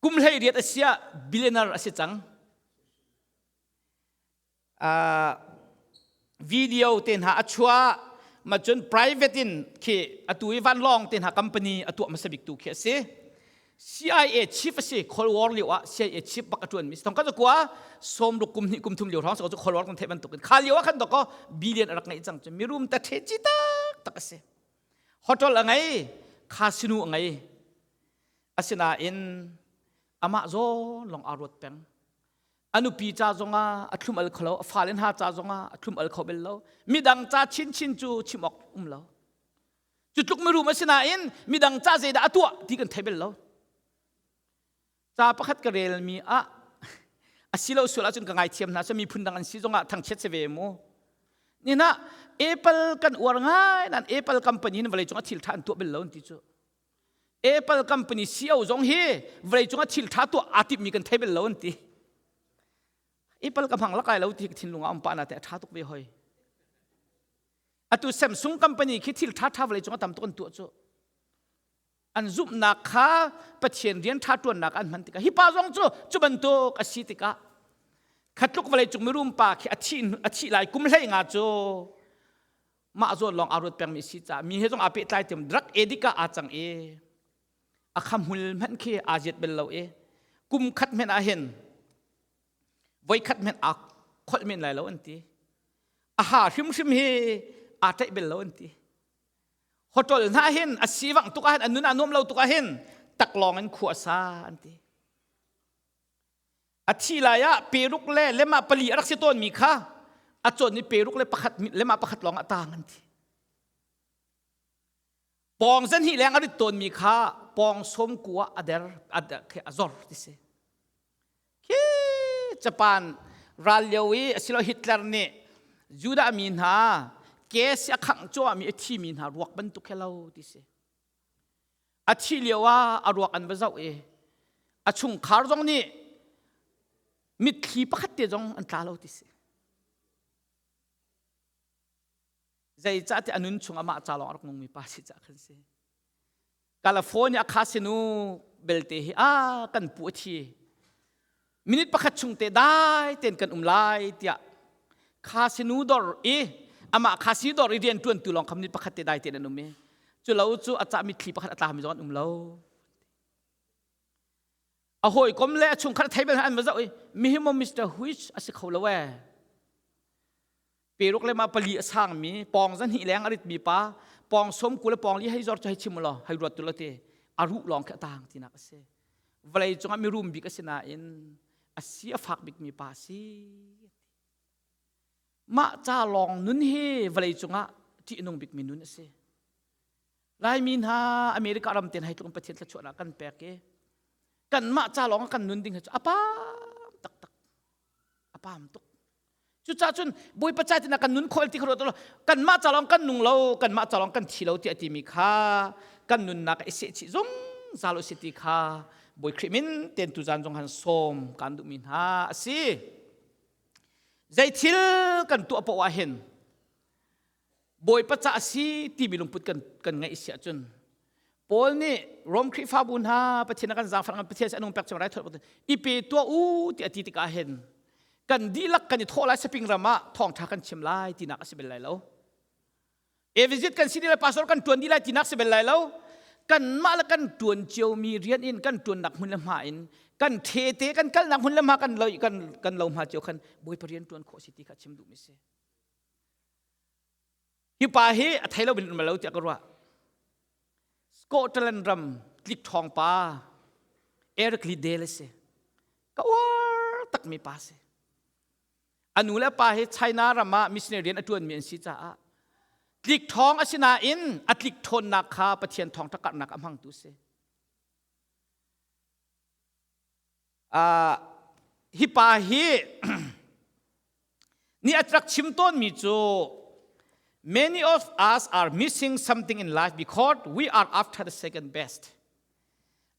[SPEAKER 1] Kum 18 a si ah billionaire a si cang. Video te hna a chuah ma cun private in khi atu i vanlawng te hna company a tuah hmasa bik tu khi a si. CIA chief a si. Cold War lio ah CIA chief bak a tuan mi thong kan kwa som ruk kum hnih kum thum lio hrawng so Cold War kan theih bantuk in kha lio ah khan doko billion a rak ngeih cang cu mirum ta the chi tak tak a si. Hotel a ngei, casino a ngei, asinain amah zawn lawng aa ruat peng. A nupi ca zongah a thlum al kho lo, a fale hna ca zongah a thlum al kho bel lo, midang ca chinchin cu chim awk um lo. Cu tluk mirum a si nain midang ca zeidah a tuah ti kan thei bel lo. Ca pakhat ka relmi ah a si lo sual ahcun ka ngaithiam hna, miphun dang an si zongah thangchiat si ve mu. Nina Apple kan uar ngai nan Apple company in vawlei cung a thil tha an tuah bel lo an ti cu. Apple company CEO zong hi vawleicung ah thil ṭha tuah aa timhmi kan thei bel lo an ti. Apple ka hmang lakai lo ti thinlung ah um pah na te a ṭha tuk ve hoi. Atu Samsung company khi thil ṭha ṭha vawleicung ah tam tuk an tuah cu. An zumhnak kha Pathian rian ṭha ṭuannak an hman tikah hi pa zong cu cu bantuk a si tikah khatluk vawleicung mirum pa khi a thih lai kum hlei nga cu mah zawn lawng aa ruat pengmi si caah mi he zong aa pehtlai tiam drug addict ah aa cang i a khamhmul hmanh khi aa ziat bel lo i kum khat hmanh ah hin voi khat hmanh aa kholh men lai lo an ti. A ha hrimhrim hi aa ṭaih bel lo an ti. Hotel hna hin a sivangh tuk ah hin a nun a nuam lo tuk ah hin taklawng in khua sa an ti. A thi lai ah peruk le lemah pali a rak si tawnmi kha a cawn i peruk le pakhat lemah pakhat lawng ah taang an thi. Pawng zan hi leng a rit tawnmi kha pawng sawm ku ah a der a zor ti si. Khi Japan ral lio i asilo Hitler nih Judah mi hna gas a khangh cuahmi a thimi hna ruak bantuk he lo ti si. A thih lio ah a ruak an va zoh i a chungkhar zong nih mitthli pakhat te zong an tla lo ti si. Zeicahtiah a nun chung amah ca lawng a rak nungmi pa si caah khan si. California khasinu belte hi a kan pu a thi. Minute pakhat chung te dai ten kan um lai tiah khasinu dor i amah khasi dor i rian tuan tu lawng kha minute pakhat te dai ten an um i cu lo cu a cah mitthli pakhat a tla mi zong an um lo. A hawikom le a chungkhat thei bel an va zoh i mihi maw Mr. Huich a si kho lo ee. Peruk le ma pali a sangmi pawng zahnih leng a ritmi pa pawng som ku le pawng li hei zor cu hei chim law hei ruat tu lo te a ruh lawng khi a tang tinak a si. Vawlei cungah mirum bik a si nain a si a fak bikmi pa a si. Mah ca lawng nun hi vawlei cungah ṭih nung bikmi nun a si. Laimi hna America ram ten hei tluk Pathian thluachuahnak kan pek i kanmah ca lawng kan nun ding hi cu a pam taktak a pam tuk cucaah cun Bawipa ca tina kan nun khawh ti kha ruat kanmah ca lawng kan nung lo kanmah ca lawng kan thi lo tiah timi kha kan nunnak i sehchih zungzal u si ti kha Bawi Khrih min ten tuzan zong han sawm kan duhmi hna a si zei thil kan tuah poah ah hin Bawipa ca a si timi lungput kan, kan ngeih si ahcun Paul nih Rom Khrihfabu hna Pathian a kan zaangfah ngan Pathian a nung pek cang rai thawt i pe tuah u ti a ti tikah hin kan dihlak kan i thawh lai saping ram ah thawngṭha kan chim lai tinak a si bel lai lo. Evisit kan si lai pastor kan ṭuan dih lai tinak si bel lai lo. Kanmah le kan ṭuan ciomi rian in kan ṭuannak hmun le hma in kan ṭhete kan kalnak hmun le hma kan lo kan kan lo hma cio khan Bawipa rian ṭuan khawh si ti kha chim duhmi si. Hi pa hi a thei lo bin um lo tiah ka ruah. Scotland ram tlik ṭhawng pa Eric Liddell a si. Ka uar takmi pa si. A nu le pa hi China ram ah missionary rian a ṭuanmi an si caah tlik ṭhawng a si nain a tlik ṭhawnnak kha Pathian thawngṭha karhnak a hmangtu si. Uh, hi pa hi nih a rak chim tawnmi cu many of us are missing something in life because we are after the second best.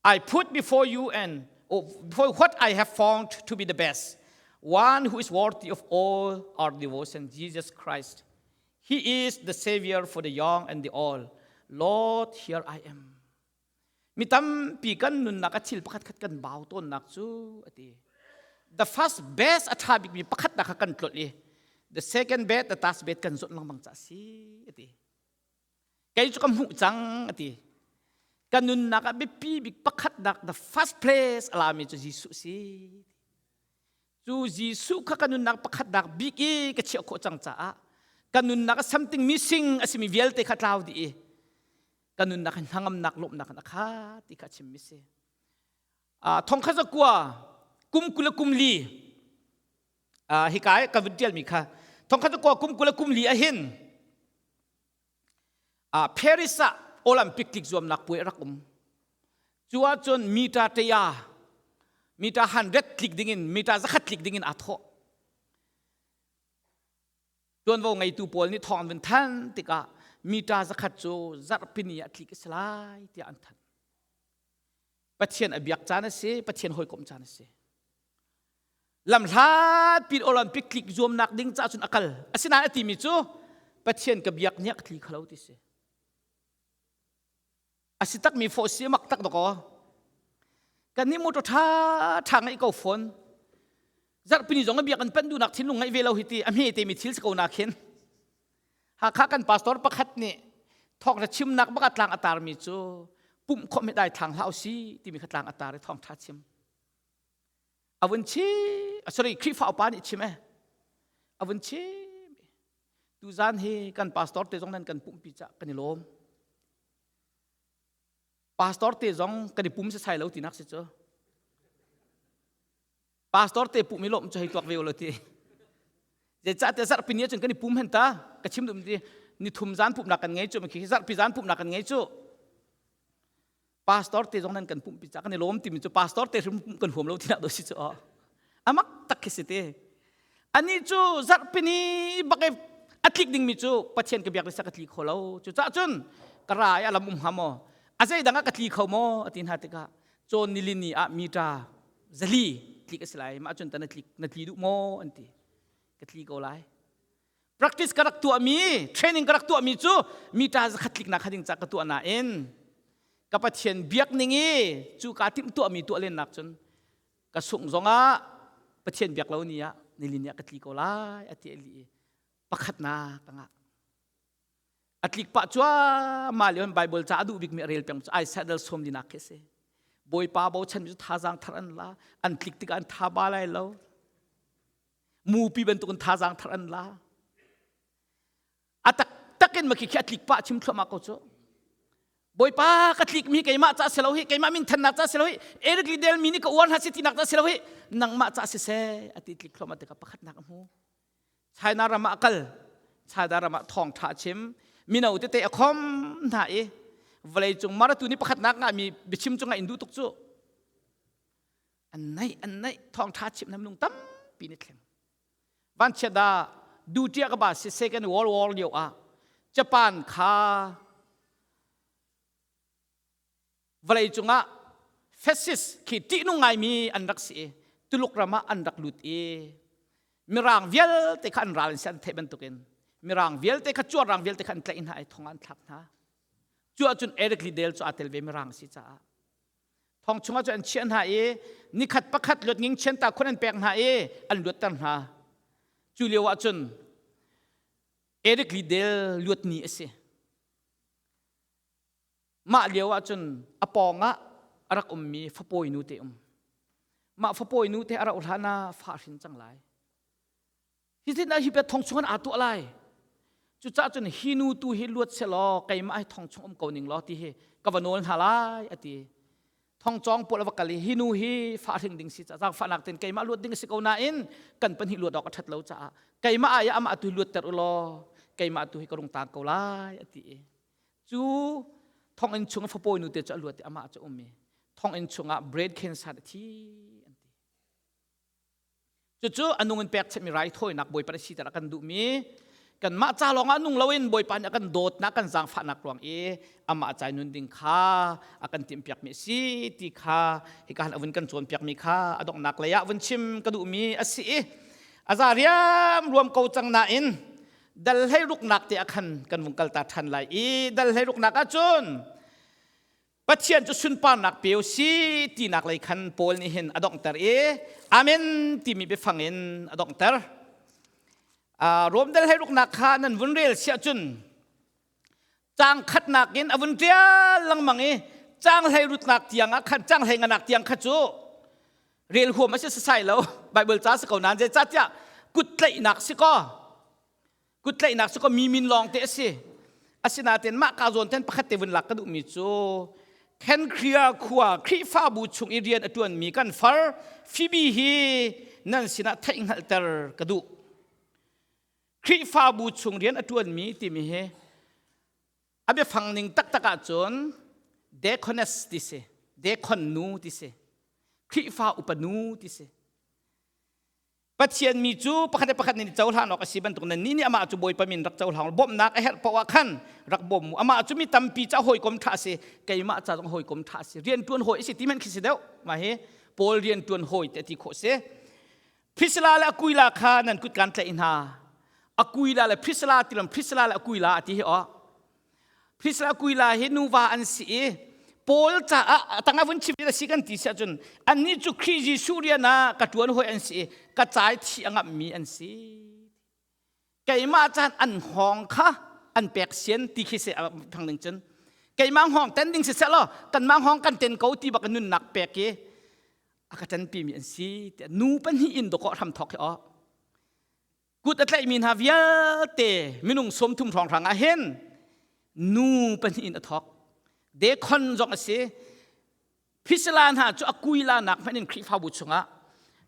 [SPEAKER 1] I put before you and oh, before what I have found to be the best, one who is worthy of all our devotion, Jesus Christ. He is the Savior for the young and the old. Lord, here I am. Mi tampi kan nunnak a thil pakhat khat kan bau tawnnak cu a ti. The first best a ṭha bikmi pakhatnak kha kan tlolh i the second best, the last best kan zawt lengmang ca si a ti. Kei cu ka hmuh cang a ti. Ka nunnak ah biapi bik pakhatnak the first place a lami cu Jesuh si. Cu Jesuh kha ka nunnak pakhatnak bik i ka chiah khawh cang caah ka nunnak ah something missing a simi vialte kha tlau dih i ka nunnak hi hnangamnak lawmhnak in a khat ti kha a chimmi si. Thongkhat zakua kum 20 kum li hika i ka vun ṭialmi kha thongkhat zakua kum 20 kum li ahin Paris ah Olympic tlik zuamnak puai a rak um. Cu ahcun meter ṭeia meter 100 tlik dingin meter zakhat tlik dingin aa thawh. Tuanvo ngeitu pawl nih thawng an vun thanh tikah mita zakhat cu zarhpini ah tlik a si lai tiah an thanh. Pathian a biak caan a si, Pathian hawikomh caan a si. Lamhlat pin Olympic tlik zuamnak ding caah cun a kal. Asinain a timi cu Pathian ka biak nih a ka tli kho lo ti si. A si takmi fawh si mak tak dakaw. Kan nih motor ṭha ṭha ngeih ko fawn. Zarhpini zong a biak an panh duhnak thinlung ngeih ve lo hi ti a hme te mi thil si ko na khin. Hakha kan pastor pakhat nih thawk na chimnak bak a tlang a tarmi cu pumh khawm hi dai thlang hlah si timi kha tlang a tar i thawng ṭha chim. A vun chim, sorry, Khrihfa upa nih chim eh. A vun chim. Tuzan hi kan pastor te zong nan kan pumhpi cah kan i lawm. Pastor te zong kan i pum sasai lo tinak si cu. Pastor te pum i lawm cu hei tuak ve lo ti. Zeicahtiah zarhpi ni ahcun kan i pum hen ta ka chim dum ti ni thum zan pumhnak kan ngei cu khi zarhpi zan pumhnak kan ngei cu. Pastor te zong nan kan pumhpi ca kan i lawm timi cu pastor te hrim kan huam lo tinak do si cu amak tak khi si te. Ani cu zarhpini bak i a tlik dingmi cu Pathian ka biak le ka tli kho lo. Cucaah cun ka ra i a lam um hnga maw? A zeidang ah ka tli kho maw? A ti hna tikah cawn nilini ah mita zali tlik a si lai. Mah cun ta na tlik na tli duh maw? An ti. Ka tli ko lai. Practice ka rak tuahmi, training ka rak tuahmi cu meter zakhat tliknak kha ding ca ka tuah nain ka Pathian biak ning i cu ka timh tuahmi tuah lennak cun ka sungh zongah Pathian biak lo ni ah nilin ah ka tli ko lai a ti ali i pakhatnak ka ngah. A tlik pah cuahmah lio in Bible ca a duh bikmi a rel peng cu Isaiah dal sawm linak khi a si. Bawipa bochan mi cu thazaang thar an la, an tlik tikah an tha ba lai lo. Mupi bantukin thazaang thar an la. A taktak in makhi khi a tlik pah chim thluahmah ko cu. Bawipa ka tlik mi keimah ca si lo hi, keimah min thannak ca si lo hi, Eric Liddell mi nih ka uar hna si tinak ca si lo hi, nangmah ca si seh a ti tlik thluahmah tikah pakhatnak a hmu. China ram ah a kal China ram ah thawngṭha a chim mino tete a khom hna i vawleicung maratu nih pakhatnak ngahmi biachim cungah in duh tuk cu an naih an naih thawngṭha chim na minung tampi ni thleng vanchiat ah duty ka ba si second world war lio ah Japan kha vawlei cungah fascist khi ṭihnung ngaimi an rak si i Tuluk ram ah an rak lut i Mirang vialte kha an ral in si an theih bantukin Mirang vialte kha cuarang vialte kha an tlaih hna i thong ah an thlak hna. Cu ahcun Eric Liddell cu aa tel ve Mirang a si caah. Thong chungah cu an chiah hna i nikhat pakhat luat nging chian ta khun an pek hna i an luatter hna. Cu lio ahcun Eric Liddell luat ni a si. Mah lio ahcun a pawng ah a rak ummi fapawi nu te um. Mah fapawi nu te a rauh hlan ah fa hrin cang lai. Hi tin ah hi bia thong chung aa tuah lai. Cucaah cun hi nu tu hi luat selaw keimah hi thong chung um ko ning law ti hi ka va nawl hna lai a ti. Thong cawng pawl a va kal i hi nu hi fa hring ding si caah zaangfahnak ten keimah luat ding a si ko nain kan pahnih luat awk a ṭhat lo caah keimah ai ah amah tu hi luatter u law keimah tu hi ka rung tang ko lai a ti i Cu thonginn chung a fapawi nute cu a luat i amah cu a um i thonginn chungah brain cancer a thi an ti. Cucu a nung in pekchanhmi raithawinak Bawipa nih siter a kan duhmi kanmah ca lawngah nung loin Bawipa nih a kan dawtnak kan zaangfahnak ruang i amah ca nun ding kha a kan timhpiakmi a si ti kha hika han a vun kan cawnpiakmi kha a donghnak lei ah vun chim ka duhmi a si i a za riam ruam ko cang nain dal hlei ruknak te ah khan kan vung kal ta ṭhan lai i dal hlei ruknak ah cun Pathian cu sunparnak pe u si tinak lei khan Paul nih hin a donghter i Amen timi biafang in a donghter. Rom dal hlei ruknak kha nan vun rel siah cun caang khatnak in a vun ṭial lengmang i caang hlei rutnak tiang ah khan caang hlei nganak tiang kha cu rel huam a si sasai lo Bible ca si ko nain zeicahtiah kut tlaihnak si kaw kut tlaihnak si kaw mi min lawng te a si asinain mah ka zawn ten pakhat te vun lak ka duhmi cu Khenkria khua Khrihfabu chung i rian a ṭuanmi kan far Phoebe hi nan sinah theihhngalhter ka duh Khrihfabu chung rian a ṭuanmi timi hi a biafang ning taktak ahcun deaconess ti si deacon nu ti si Khrihfa upa nu ti si Pathian mi cu pakhat le pakhat nih cohlan awk a si bantuk nan nih nih amah cu Bawipa min rak cohlang bawmhnak a herh paoh ah khan rak bawm mu amah cu mi tampi ca hawikom ṭha a si keimah ca zong hawikom ṭha a si rianṭuan hawi a si ti hmanh khi si deuh mah hi Paul rianṭuan hawi te ti khawh si Priscilla le Aquila kha nan kut kan tlaih hna. Aquila le Priscilla ti lam Priscilla le Aquila a ti hi aw. Priscilla Aquila hi nuva an si i Paul caah tangah vun chim a si kan ti si ahcun annih cu Khrih Jesuh rian ah ka ṭuan hawi an si i ka cai thi a ngamhmi an si. Keimah caan an hngawng kha an pek sian ti khi si thang ding cun keimah hngawng ten ding si seh law kanmah hngawng kan ten ko ti bak nunnak pek i a ka ṭanpimi an si tiah nu pahnih in dawkaw hram thawk hi aw kut a tlaihmi hna vialte minung 30 hrawnghrang ah hin nu pahnih in a thawk dekhon zong a si Priscilla hna cu a kuila nak hmanh in Khrihfabu chungah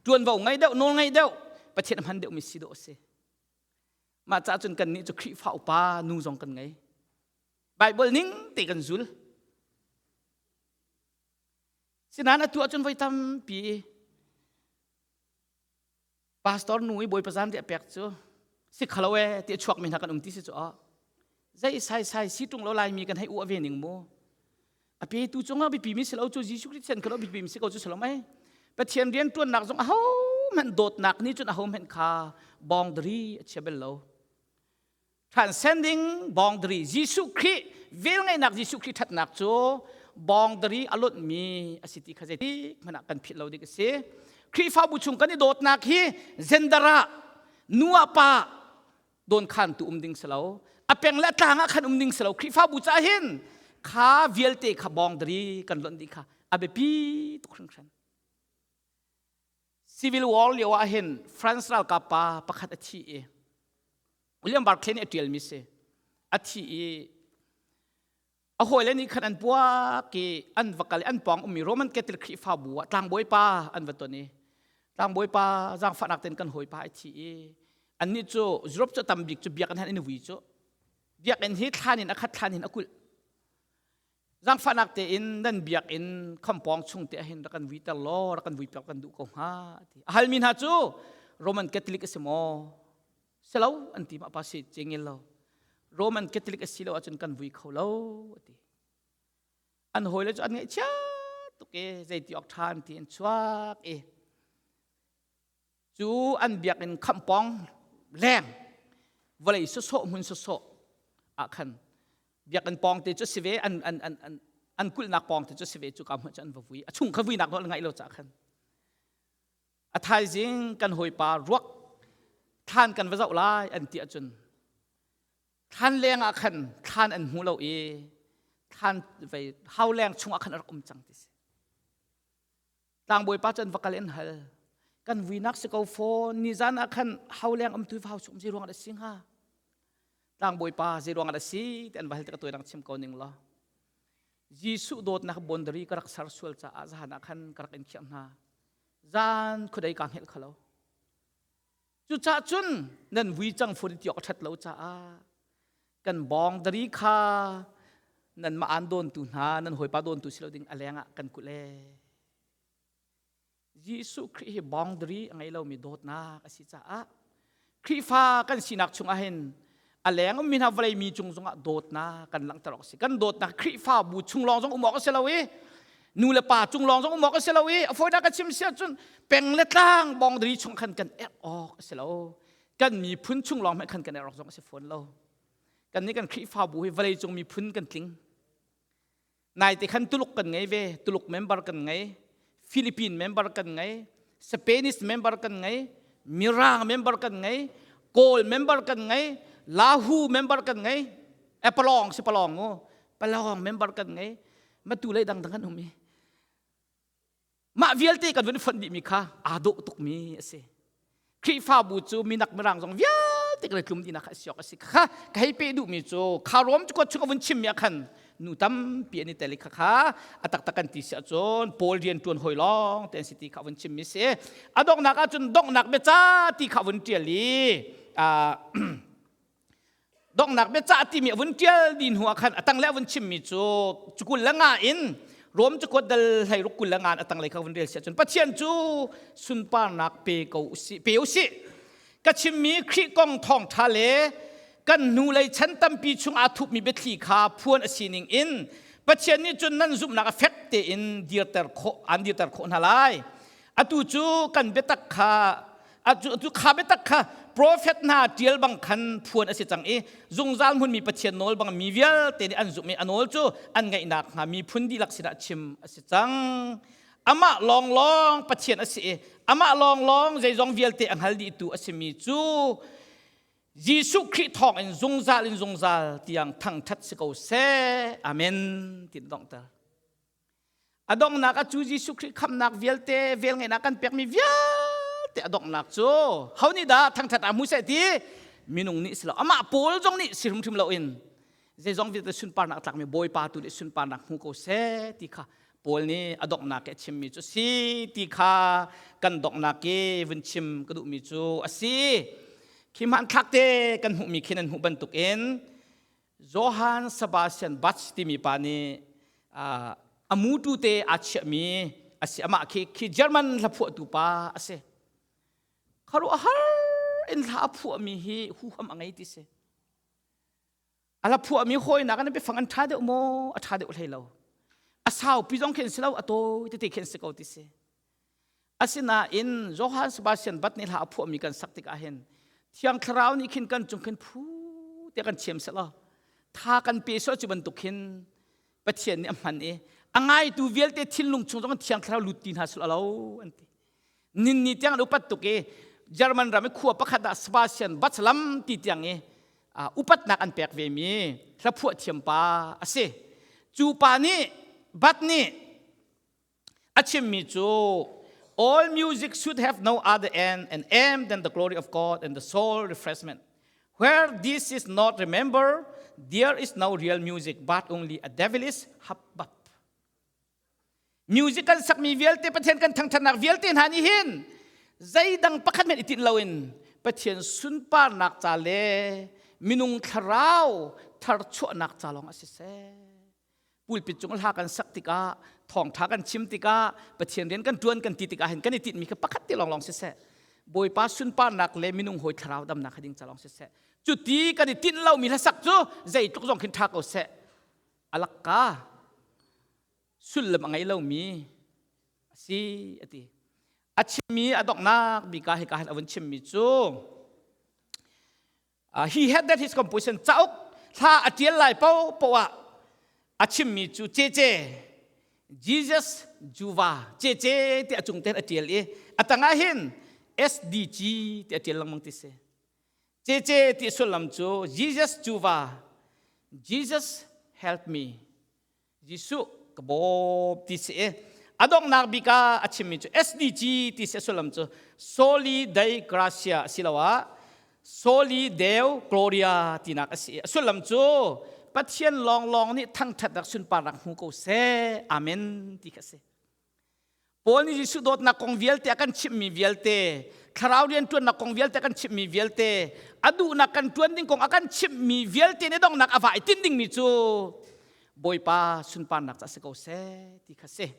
[SPEAKER 1] ṭuanvo ngei deuh nawl ngei deuh Pathian a hman deuhmi si dawh a si mah caah cun kannih cu Khrihfa upa nu zong kan ngei Bible ning te kan zul Sinain atu ahcun voi tampi pastor nu i Bawipa zan riah pek cu si khalo e ti a chuakmi hna kan um ti si cu ah zei sai sai si ṭung lo laimi kan hei uah ve ning mu a petu cungah biapi mi si lo cu Jesuh Christ sen khalo biapi mi si ko cu si lo mei Pathian rian ṭuannak zong aho hmanh dawtnak nih cun aho hmanh kha boundary a chia bel lo. Transcending boundary Jesuh Khrih velngeihnak Jesuh Khrih ṭhatnak cu boundary a lonhmi a si ti kha zeitik hmanh ah kan philh lo ding a si. Khrihfabu chung kan i dawtnak hi gender ah nu ah pa don khan tu um ding si lo. A peng le a tlang ah khan um ding si lo. Khrihfabu caah hin kha vialte kha boundary kan lonh dih kha a biapi tuk hringhran. Civil War lio ah hin France ralkap pa pakhat a thi i William Barclay nih a ṭialmi si. A thi i a hawile nih khan an puak i an va kal i an pawng ummi Roman Catholic Khrihfabu ah tlangbawi pa an va ton i tlangbawi pa zaangfahnak tein kan hawipa a thi i annih cu Europe cu tam bik cu biakinn han in vui cu biakinn hi thlan in a khat thlan in a kulh Zaangfahnak tein nan biakinn khampawng chung te ahhin rak kan vuiter law rak kan vuipiak kan duh ko hnga ti. A halmi hna cu Roman Catholic a si maw? Si lo an ti mah pa si cengel lo. Roman Catholic a si lo ahcun kan vui kho lo a ti. An hawile cu an ngaihchia tuk i zeiti awk ṭha an ti an chuak i Cu an biakinn khampawng leng vawlei sawsawh hmun sawsawh ah khan biakinn pawng te cu si ve an an an an an kulhnak pawng te cu si ve cu ka hmun cu an va vui a chung kha vuinak nawl ngaih lo ca khan a thaizing kan hawipa ruak thlan kan va zoh lai an ti ahcun thlan leng ah khan thlan an hmu lo i thlan vei hau leng chung ah khan a rak um cang ti si Tlangbawipa cu an va kal in hal. Kan vuinak si ko fawn. Nizan ah khan hauleng um tu hau chung zei ruang dah si hnga? Tlangbawipa zei ruang dah si ti an va hal tikah tuai dang chim ko ning law. Jesuh dawtnak boundary ka rak ser sual caah zahan ah khan ka rak in khiah hna. Zan khuadei ka hngelh khalo. Cucaah cun nan vui cang fun ti awk a ṭhat lo caah kan boundary kha nan mah aan dawntu hna nan hawipa dawntu si lo ding a leng ah kan kulh ee. Jesuh Khrih hi boundary a ngei lomi dawtnak a si caah Khrihfa kan sinak chungah hin a leng ummi hna vawlei mi cung zongah dawtnak kan langhter awk a si. Kan dawtnak Khrihfabu chung lawng zong um awk a si lo i nu le pa cung lawng zong um awk a si lo i a fawinak ka chim si ahcun peng le tlang boundary chung khan kan erh awk a si lo. Kan miphun chung lawng hmanh khan kan erh awk zong a si fawn lo. Kan nih kan Khrihfabu hi vawlei cung miphun kan tling. Naite khan Tuluk kan ngei ve, Tuluk member kan ngei, Philippine member kan ngei, Spanish member kan ngei, Mirang member kan ngei, Kawl member kan ngei, Lahu member kan ngei, eh Palong si Palong u, Palong member kan ngei, matu lei dangdang kan um i. Mah vialte kan vun fonh dihmi kha aa dawh tukmi a si. Khrihfabu cu minak mirang zong vialte kan i tlum dihnak kha a si awk a si. Kha ka hei peh duhmi cu kha Rom cu chung a vun chimmi ah khan nu tampi an i tel i kha kha a taktak kan ti si ahcun Paul rian ṭuan hawi lawng te an si ti kha a vun chimmi si. A donghnak ahcun donghnak biaca ti kha a vun ṭial i Donghnak biacah timi a vun ṭial dih hnu ah khan a tanglei a vun chimmi cu cu 25 in Rom cakuat dal 16 25 in a tanglei kha vun rel si ahcun Pathian cu sunparnak pe ko usih pe usih ka chimmi Khrih kong thawngṭha le kan hnulei chan tampi chung aa thupmi biathli kha phuan a sining in Pathian nih cun nan zumhnak a fek tein dirter khawh aan dirter khawh hna lai atu cu kan biatak kha atu kha biatak kha profet hna ṭial bang khan phuan a si cang i zungzal hmunmi Pathian nawl bang mi vialte nih an zumh i a nawl cu an ngaihnak hnga miphun dihlak sinah chim a si cang. Amah lawnglawng Pathian a si i amah lawnglawng zeizong vialte a hngal dihtu a simi cu Jesuh Khrih thawng in zungzal in zungzal tiang thangṭhat si ko seh. Amen. Tin donghter. A donghnak ah cu Jesuh Khrih khamhnak vialte velngeihnak kan pekmi vialte a donghnak cu ho nih dah thangṭhat ah hmu seh ti minung nih si lo amah Paul zong nih si hrimhrim loin zeizong vialte sunparnak a tlakmi Bawipa tu nih sunparnak hmu ko seh ti kha Paul nih a donghnak i a chimmi cu si ti kha kan donghnak i vun chim ka duhmi cu a si. Khi hmanthlak te kan hmuhmi khi nan hmuh bantukin Johann Sebastian Bach timi pa nih a mutu te aa chiahmi a si. Amah khi khi German hlaphuahtu pa a si. Khuaruahhar in hla a phuahmi hi huham a ngei ti si. A hla phuahmi hawinak an biafang an ṭha deuh maw? A ṭha deuh hlei lo. A saupi zong khin si lo, a tawi tete khin si ko ti si. Asinain Johann Sebastian Bach nih hla a phuahmi kan sak tikah hin Thiang Thlarau nih khin kan cung khin phu tiah kan thiam selaw tha kan pe sual cu bantuk hin Pathian nih a hman i a ngaitu vialte thinlung chung zong thiang thlarau lut ti hna sul alo an ti. Ninni tiang an upat tuk i German ram i khua pakhat ah Sebastian Bachlam ti tiang i upatnak an pek ve mi hlaphuah thiam pa a si. Cu pa nih Bat nih a chimmi cu all music should have no other end and aim than the glory of God and the soul refreshment. Where this is not remembered, there is no real music but only a devilish hubbub. Music kan sakmi vialte Pathian kan thangthatnak vialte hna nih hin zeidang pakhat men i tinh loin Pathian sunparnak ca le minung thlarau tharchuahnak ca lawng a si seh. Pulpit cung hla kan sak tikah thawngṭha kan chim tikah Pathian rian kan ṭuan kan ti tikah hin kan i tinhmi kha pakhat te lawnglawng siseh Bawipa sunparnak le minung hawi thlarau damnak kha ding ca lawng siseh cuti kan i tinh lomi hlasak cu zeitluk zong khin ṭha ko seh alakka sullam a ngei lomi a si a ti. A chimmi a donghnak bik ah hika hin a vun chimmi cu He had that his composition cauk hla a ṭial lai paohpaoh ah a chimmi cu cece Jesus Juva cece ti a cung ten a ṭial i a tangah hin SDG ti a ṭial lengmang ti si. Cece ti sullam cu Jesus Juva Jesus help me Jesuh ka bawm ti si i a donghnak bik ah a chimmi cu SDG ti si a sullam cu Soli Dei Gratia asiloah Soli Deo Gloria tinak a si i a sullam cu Pathian lawnglawng nih thangṭhatnak sunparnak hmu ko seh. Amen ti kha a si. Paul nih Jesuh dawtnak kong vialte a kan chimhmi vialte, thlarau rianṭuannak kong vialte a kan chimhmi vialte, a duhnak kan ṭuan ding kong a kan chimhmi vialte nih donghnak a va i tinh dingmi cu Bawipa sunparnak ca si ko seh ti kha si.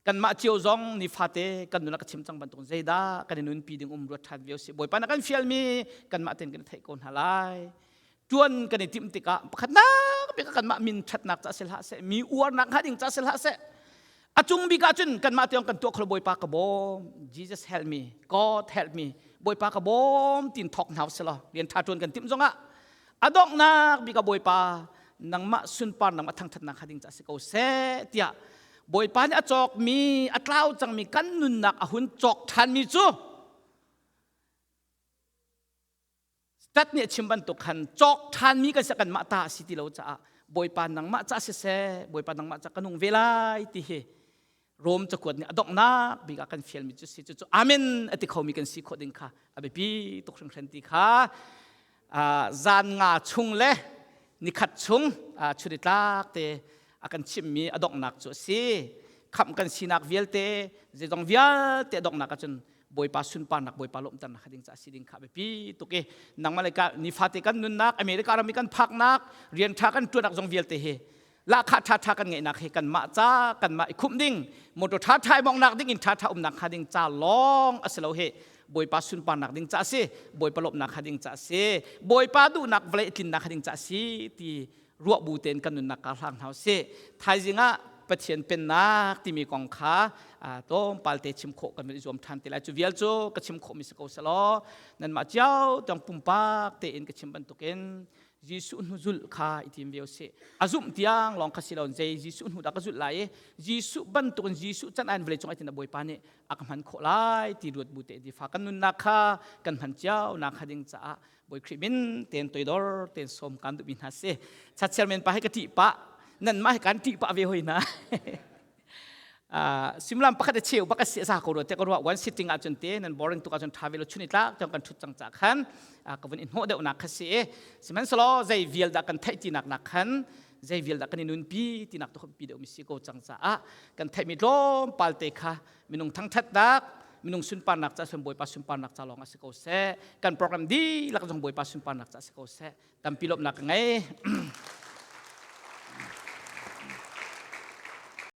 [SPEAKER 1] Kanmah cio zong nifate kan nun a ka chim cang bantuk zeidah kan i nunpi ding um ruat ṭhan vio si. Bawipa na kan fialmi kanmah tein kan i theih ko hna lai. Ṭuan kan i timh tikah pakhatnak bik ah kanmah min ṭhatnak ca si hlah seh, mi uarnak hnga ding ca si hlah seh, A cung bik ah cun kanmah tiang kan tuah kholo Bawipa ka bawm Jesus help me God help me Bawipa ka bawm tin thok hna usih rian ṭha ṭuan kan timh zongah a donghnak bik ah Bawipa nangmah sunpar nangmah thangṭhatnak kha ding ca si ko seh tiah Bawipa nih a cawkmi a tlau cangmi kan nunnak a hun cawk ṭhanmi cu Tat nih a chim bantuk khan cawk ṭhanmi kan si kanmah ta a si ti lo caah Bawipa nangmah ca siseh Bawipa nangmah ca ka nung ve lai ti hi Rom cakuat nih a donghnak bik ah kan fialmi cu si cucu amen a ti khomi kan si khawh ding kha a biapi tuk hringhran ti kha zan nga chung le nikhat chung chun tlak te a kan chimmi a donghnak cu a si khamh kan sinak vialte zeizong vialte a donghnak ahcun Bawipa sunparnak Bawipa lawmhternak kha ding ca si ding kha biapi tuk i nangmah le ka nifate kan nunnak America ram i kan phaknak rian ṭha kan ṭuanak zong vialte hi lahkhah ṭha ṭha kan ngeihnak hi kanmah ca kanmah i khumh ding motor ṭha ṭha i monghnak ding in ṭha ṭha umnak kha ding ca lawng a si lo hi Bawipa sunparnak ding ca a si Bawipa lawmhnak kha ding ca a si Bawipa duhnak vawlei tlinnak kha ding ca a si ti ruah bu tein kan nunnak kar hlang hna usih. Thaizing ah Pathian pennak timi kong kha tlawmpal te chim khawh kan i zuam ṭhan te lai. Cu vial cu ka chim khawhmi si ko selaw nanmah cio tiang pumpak tein ka chim bantukin Jesuh hnu zulh kha i tim ve usih. A zumh tiang lawng kha si lo zei Jesuh hnu dah ka zulh lai i Jesuh bantukin Jesuh can an vawlei cung ai tin Bawipa nih a ka hman khawh lai ti ruat bu te di fa kan nunnak kha kan hman cio nak kha ding caah Bawi Khrih min ten toidor ten som kan duhmi hna si. Chatchiar men pa hi ka ṭih pah. Nan mah hi kan ṭih pah ve hoi hna. Simlam pakhat a cheu bak a si za ko ro te ka ruah one sitting ah cun te nan boring tuk ah cun tha ve lo chun i tlak tiang kan thut cang ca khan ka vun i hnawh deuh nak kha si i sihmanhsehlaw zei vial dah kan theih ti nak nak khan zei vial dah kan i nunpi ti nak tu pi deuh mi si ko cang caah kan theih mi tlawmpal te kha minung thangthatnak minung sunparnak ca sun bawipa sunparnak ca lawng a si ko seh kan program dihlak zong bawipa sunparnak ca si ko seh tampi lawmhnak ka ngei.